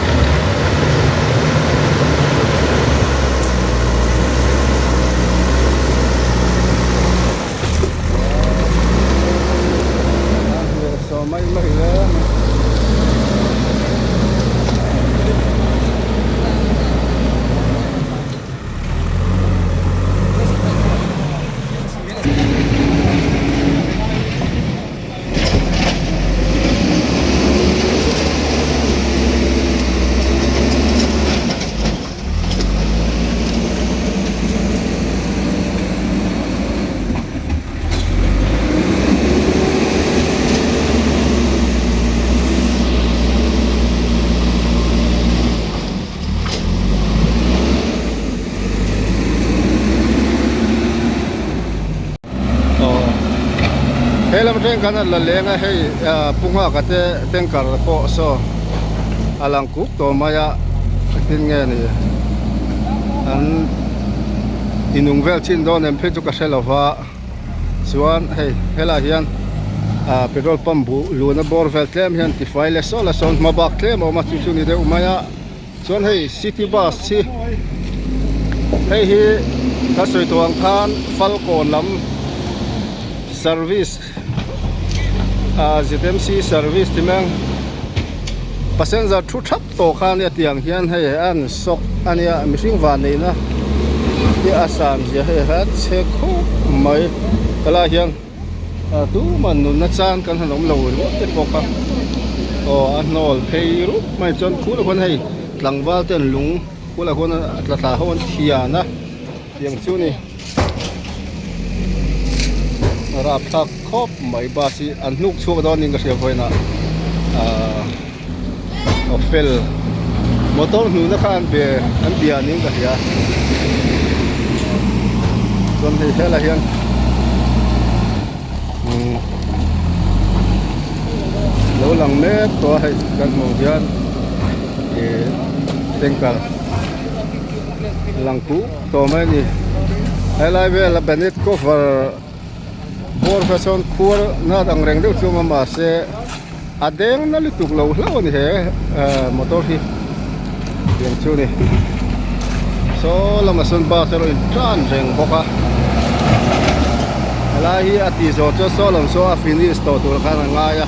Mai mai hle a ni. He lam atangin khan a la leng a hei pu nghaka te tanker pawh saw a lang kuk tawh mai a engtin nge ni an inung vel chin dawn em phei chu ka hre lo va chuan hei helaiah hian ah petrol pump buh luna bawr vel tlem hian tifai leh saw la sawn hma bak tlem a awm a chu chu ni deuh mai a. Chuan hei city bus hi hei hi ka sawi tawh ang khan Falkawn lam service ah Z_M_C service ti mai ang passenger thu thap tawh kha ania tiang hian hei a an sawk ania mihring van neihna hi a san zia hei a chhe khawp mai helaiah hian. Tuman nunna chan kan han awm lo ringawt te pawh kha aw a hnawl phei rup mai chuan khulah khuan hei tlangval te an lung khulah khuan a tla thla ho an thian a tiang chu ni a rapthlak khawp mai bus hi an hnuk chhuak dawn niin ka hria vawiinah ahh aw fel. Motor hnuhna kha an be an bia niin ka hria chuan hei helai hian umm lo lang mek tawh a hei kan hmuh hian ih tanker lang kuh tawh mai a ni helai vela bonnet cover bawr kha sawn khuar nat ang reng deuh chu a awm a mahse a deng na lutuk lo hlauh a ni he ehh motor hi tiang chu a ni saw lamah sawn bus erawh in tan reng bawk a helai hi a tih zawh chuan saw lam saw a finish tawh tur khan a ngai a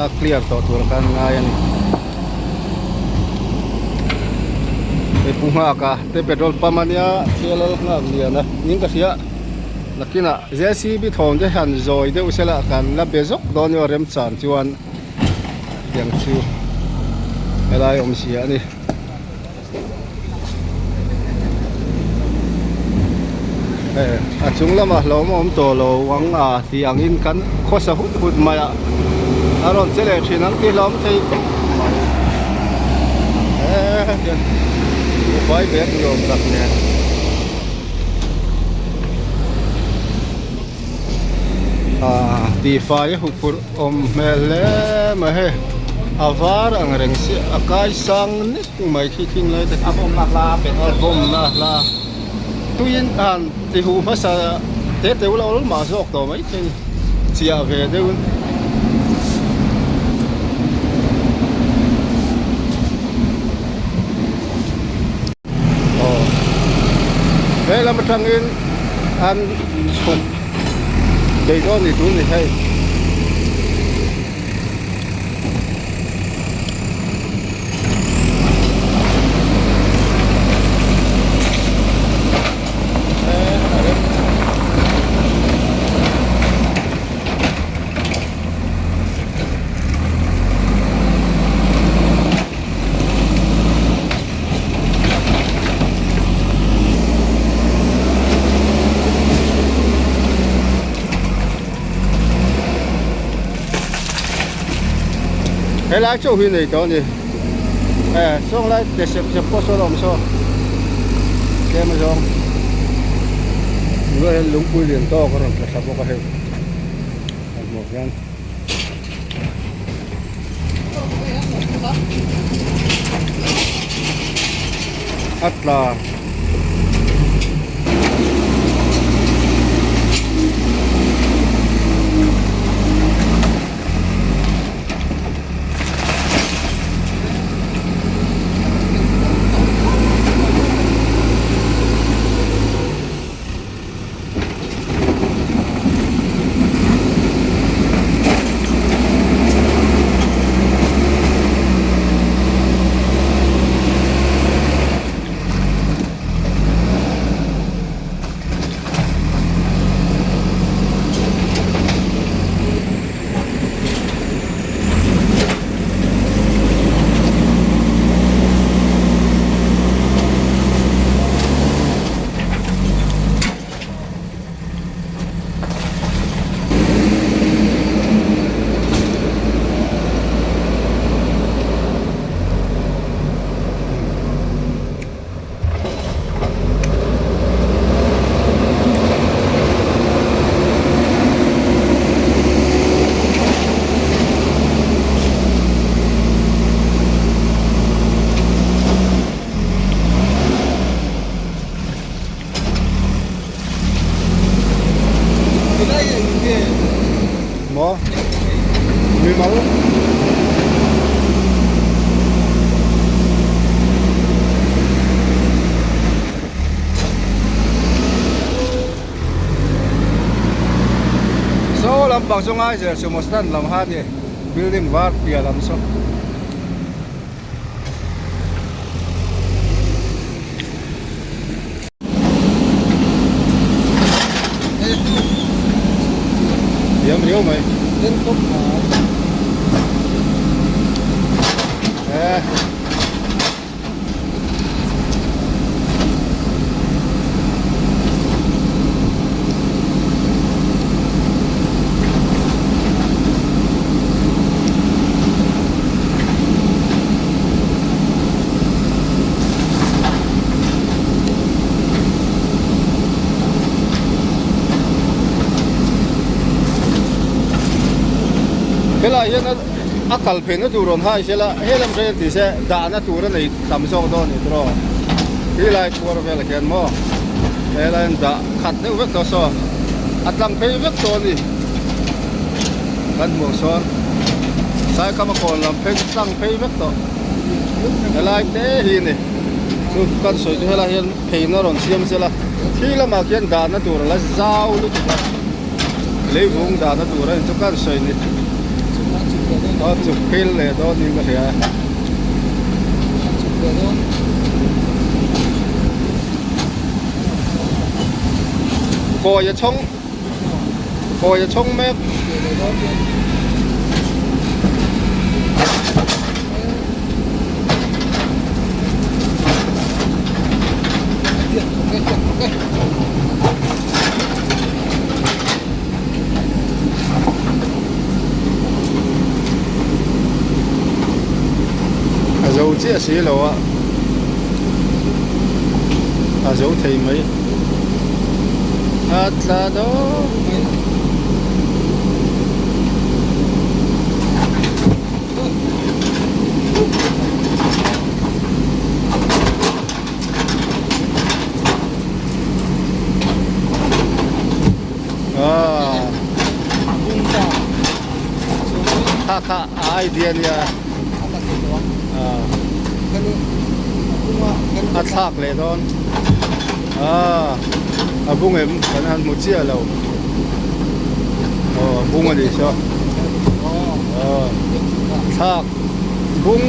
a clear tawh tur khan a ngai a ni hei pu nghak a te petrol pump a nia thil a nghak lian a ning ka hria. Nakinah JCB thawm te hian zawi deuh sela kan la be zawk dawn emaw remchan chuan tiang chu helai awmzia a ni. Hei a chung lamah hlawm a awm tawh lo ang a tih angin kan khawsa hut hut mai a a rawn che leh thin ang tih hlawm thei khawp mai he vai bag ni awm tak nen. Ah tihfai a huphurh awm hmel hle mai hei a var ang reng si a kai sang nek mai khi khing lai te khi a bawm na hla tuiin han ti huh hmasa te te ula awl mah zawk tawh mai thei a ni chiah ve deuh in. Aw he lam atangin an chhuk thei dawn ni tur ni hei. Helai chauh hi nei tawh a ni e sawng lai te sep sep pawh sawn a awm saw tlem a zawng tunah hian lungpui lian tawk a rawn tla thla bawk a hei a hmuh hian. A tla. Maw mimal Saw lampang chu ngai zel sumo stand lam kha a ni building var piah lam saw. Diam riau mai. Eh. Helai hian a kal phenna tur rawn hai sela helam hre ti se dahna tur a nei tam zawk dawn a ni tawh helai khuar velah khian maw helai an dah khat deuh vek tawh saw a tlang phei vek tawh a ni kan hmuh sawn Saikama kawn lam phei chu tlang phei vek tawh helai te hi a ni chu kan sawi chu helai hian pheina rawn siam sela khi lamah khian dahna tur a la zau lutuk a. Leivung dahna tur a ni chu kan sawi ni aw chuk phil leh dawn niin ka hria a. Kawi a chhawng kawi a chhawng mek. A zo chiah si lo a a zo thei mai a tla dawn Kha kha a idea nia a thlak leh dawn a bung em kan han hmu chiah lo aw a bung a nih saw thlak bung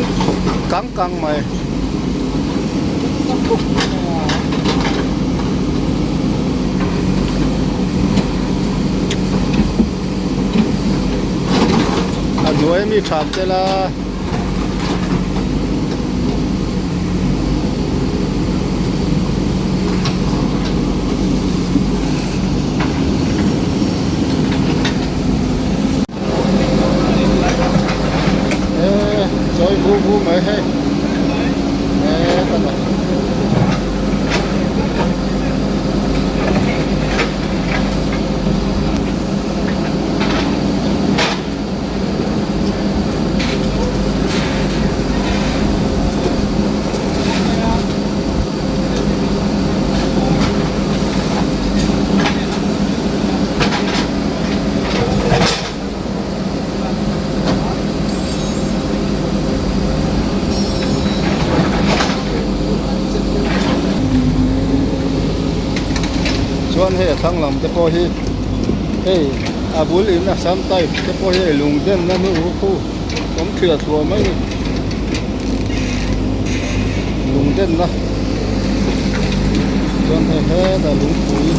kang kang mai. A hnuai ami tham tel a. Eee chawi vu vu mai hei eee ka dah. Chuan hei a thlang lam te pawh hi hei a bul in assam type te pawh hi hei lung den na hnu khu awm thliah thluah mai a ni lung den na chuan hei hetah lungpui.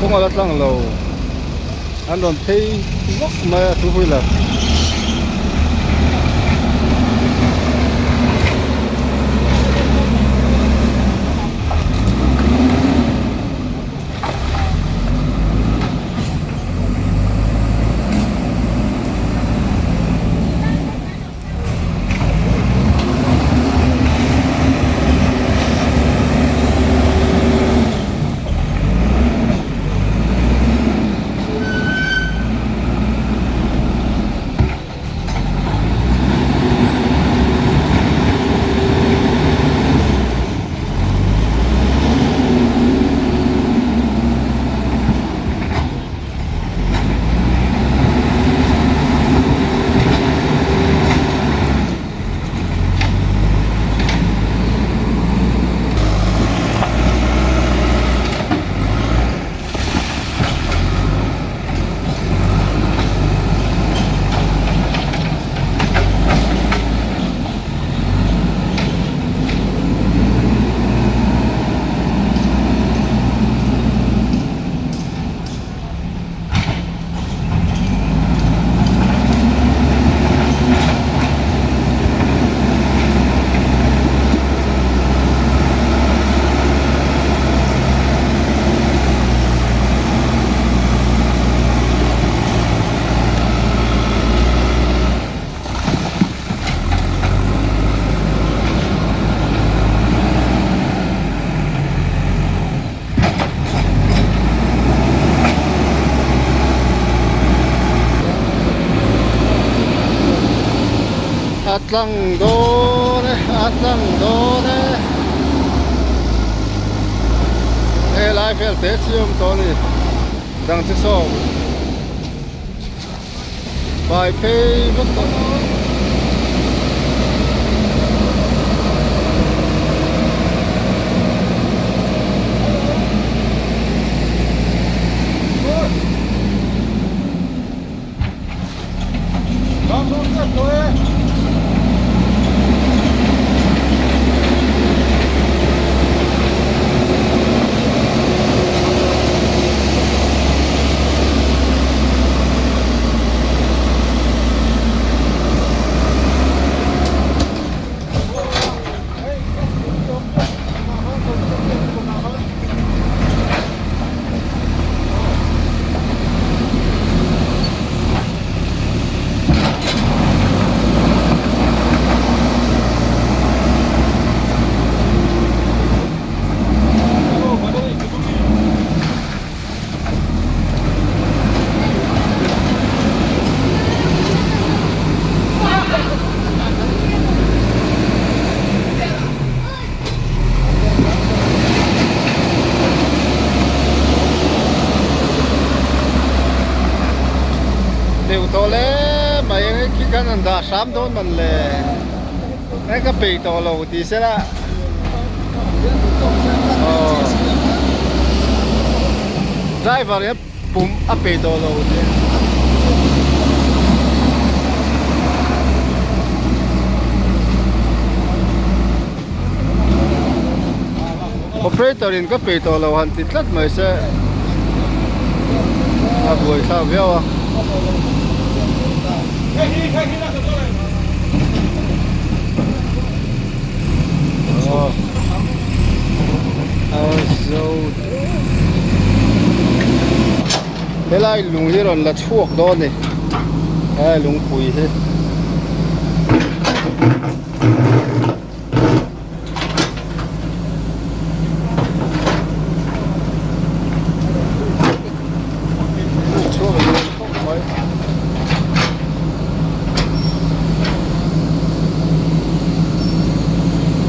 Kawng a la tlang lo an rawn phei vak mai a two wheeler. A tlang dawn e a tlang dawn e helai vel te chi awm tawh a ni dang chi sawm fai phei vek tawh. Deuh tawh le mai eng khi khan an dah hram dawn man le eng ka peih tawh lo ti se la aw driver hian pum a peih tawh lo ti. Operator in ka peih tawh lo han ti tlat mai se a buai thlak viau a. Helai lung hi rawn la chhuak dawn a ni helai lungpui hi.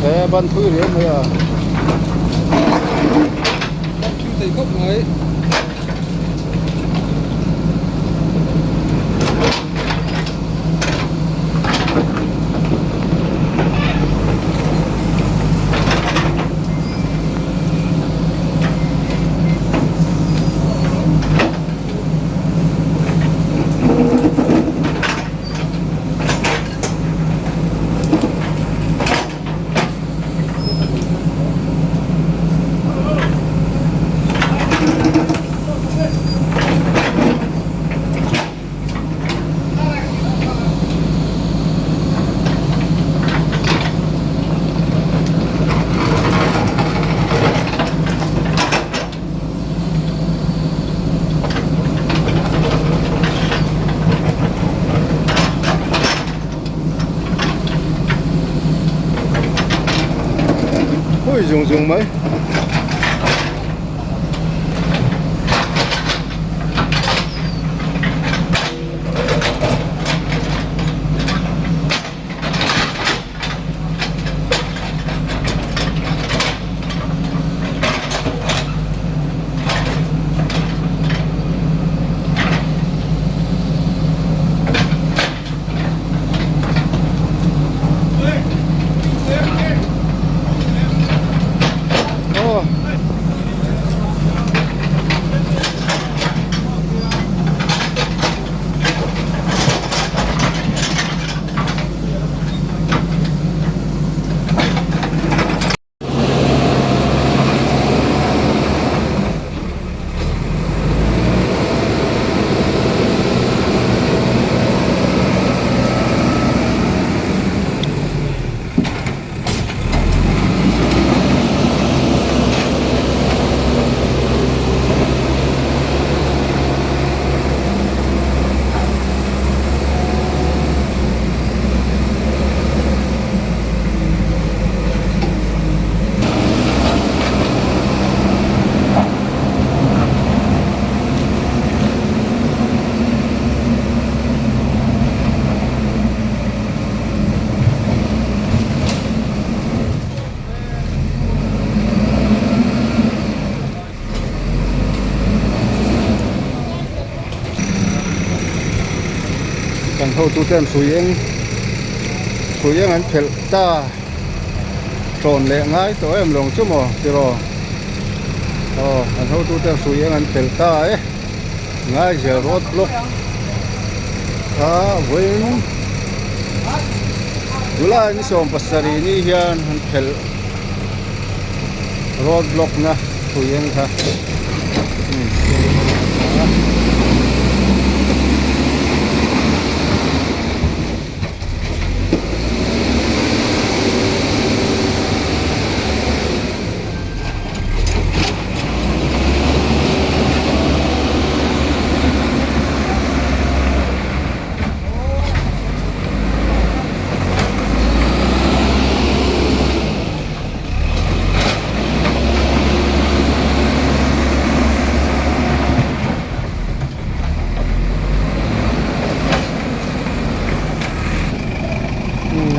He ban thui riau mai a. Ban thui thei khawp mai. zui zung zung mai. Kan hotu ten hrui eng hrui eng an phelh ta tawn leh ngai tawh em lawng chu maw tiraw aw kan hotu ten hrui eng an phelh ta e ngai zel road block kha vawiin July ni 17 ni hian an phelh road block na hrui eng kha.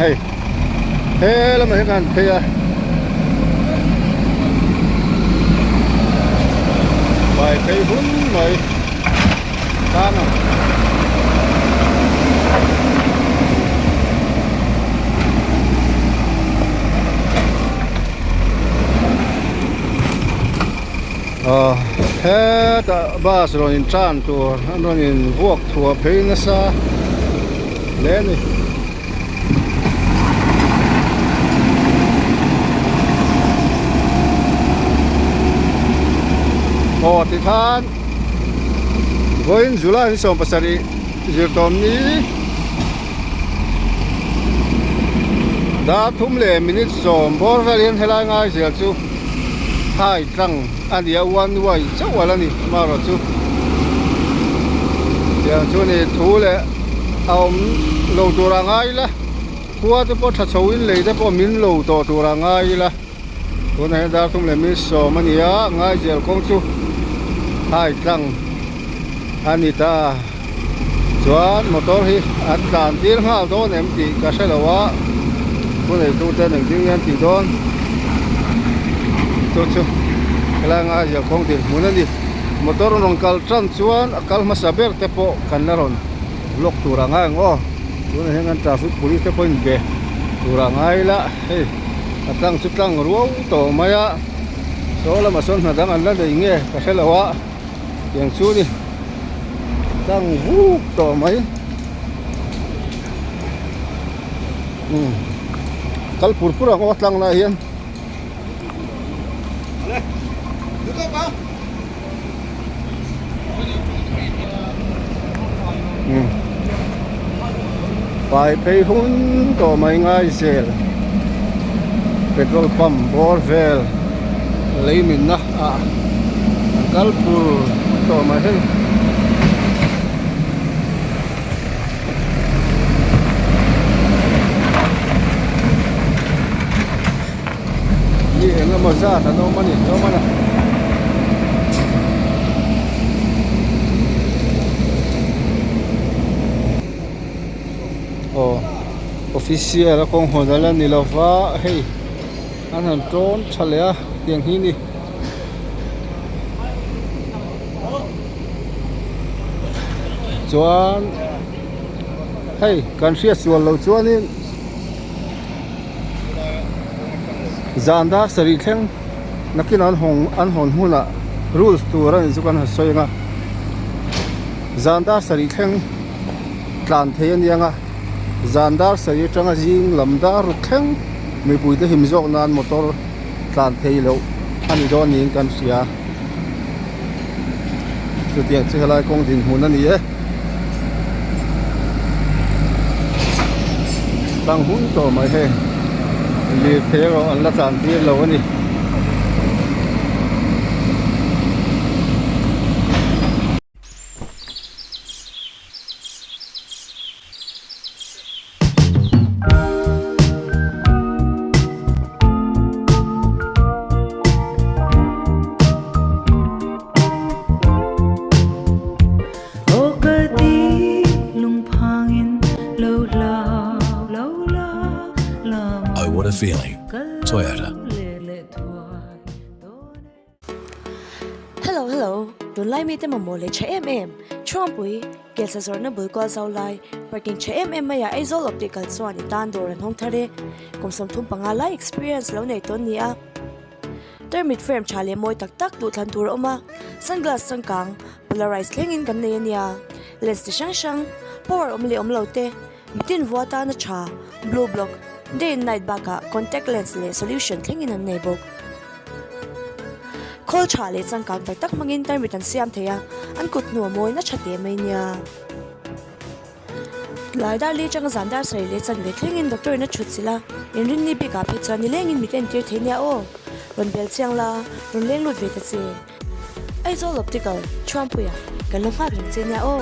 Hei he lamah hian kan phei a vai phei hun mai tan a. Aw hetah bus rawn in tan tur an rawn in vuak thuah phei nasa hle a ni. Aw tikhan vawiin July ni 17 zirtawm ni dar thum leh minute sawm bawr vel hian helai ngai zel chu hai tlang a ni a one way chauh a la ni amaherawhchu tiang chu ni thu leh a awm lo tur a ngai ila khua te pawh tha chho in lei te pawh min lo tawh tur a ngai ila tunah hian dar thum leh minute sawm a ni a ngai zel kawng chu hai tlang a ni ta chuan motor hi an tlan tir nghal dawn em tih ka hre lo a thu neitu ten engtin nge an tih dawn chu chu helai ngai zel kawng dinhmun a ni motor rawn kal tan chuan a kal hmasa ber te pawh kan la rawn vlog tur a ngai ang aw tunah hian kan traffic police te pawh in be tur a ngai la hei a tlang chu tlang ruau tawh mai a saw lamah sawn hna dang an la nei nge ka hre lo a. Tiang chu ni tlang vuk tawh mai umm kal pur pur ang aw tlang lai hian umm fai phei hun tawh mai ngai zel petrol pump bawr vel lei minna ah an kal pur tawh mai hei. Ni e. eng emaw zat an awm a ni hlawm a ni. Aw official a kawng hawn ala ni lova hei an han tawn tha leh a tiang hi ni. Chuan hei kan hriat sual loh chuanin zan dar sarih thleng nakin an hawng an hawn hunah rules tur a nih chu kan han sawi ang a zan dar sarih thleng tlan thei a nia nga zan dar sarih atanga zing lam dar ruk thleng mipui te him zawk nan motor tlan thei loh a ni dawn niin kan hria chutiang chu helai kawng dinhmun a ni e tlang hun tawh mai hei lirthei erawh an la tlan tir lo a ni. Oh what a feeling. Toyota. Hello hello, tunlai mite mamawh leh tha em em, Chhuangpui, Kelsa zawrhna bul kual zau lai, parking tha em em maiah Aizawl Optical chuan i tan dawr an hawng thar e. Kum 35 lai experience lo nei tawn ni a. Tarmit frame tha leh mawi tak tak duhthlan tur a awm a, sunglass changkang, polarized thlengin kan nei a nia. Lens ti hrang hrang, power awm leh awm lo te, mitin vua tana tha, blue block, day and night bakah contact lens leh solution thlengin an nei bawk. Khawl tha leh changkang tak tak hmangin tarmit an siam thei a, an kut hnu a mawi na tha teh mai nia. Tlai dar li atanga zan dar sarih leh chanve thlengin doctor in a thut chilh a, inrinni bikah phei chuan nilengin mit entir thei nia aw. Rawn bel chiang la, rawn leng lut ve ta che. Aizawl Optical, Thuampuia, kan lo nghak reng che nia aw.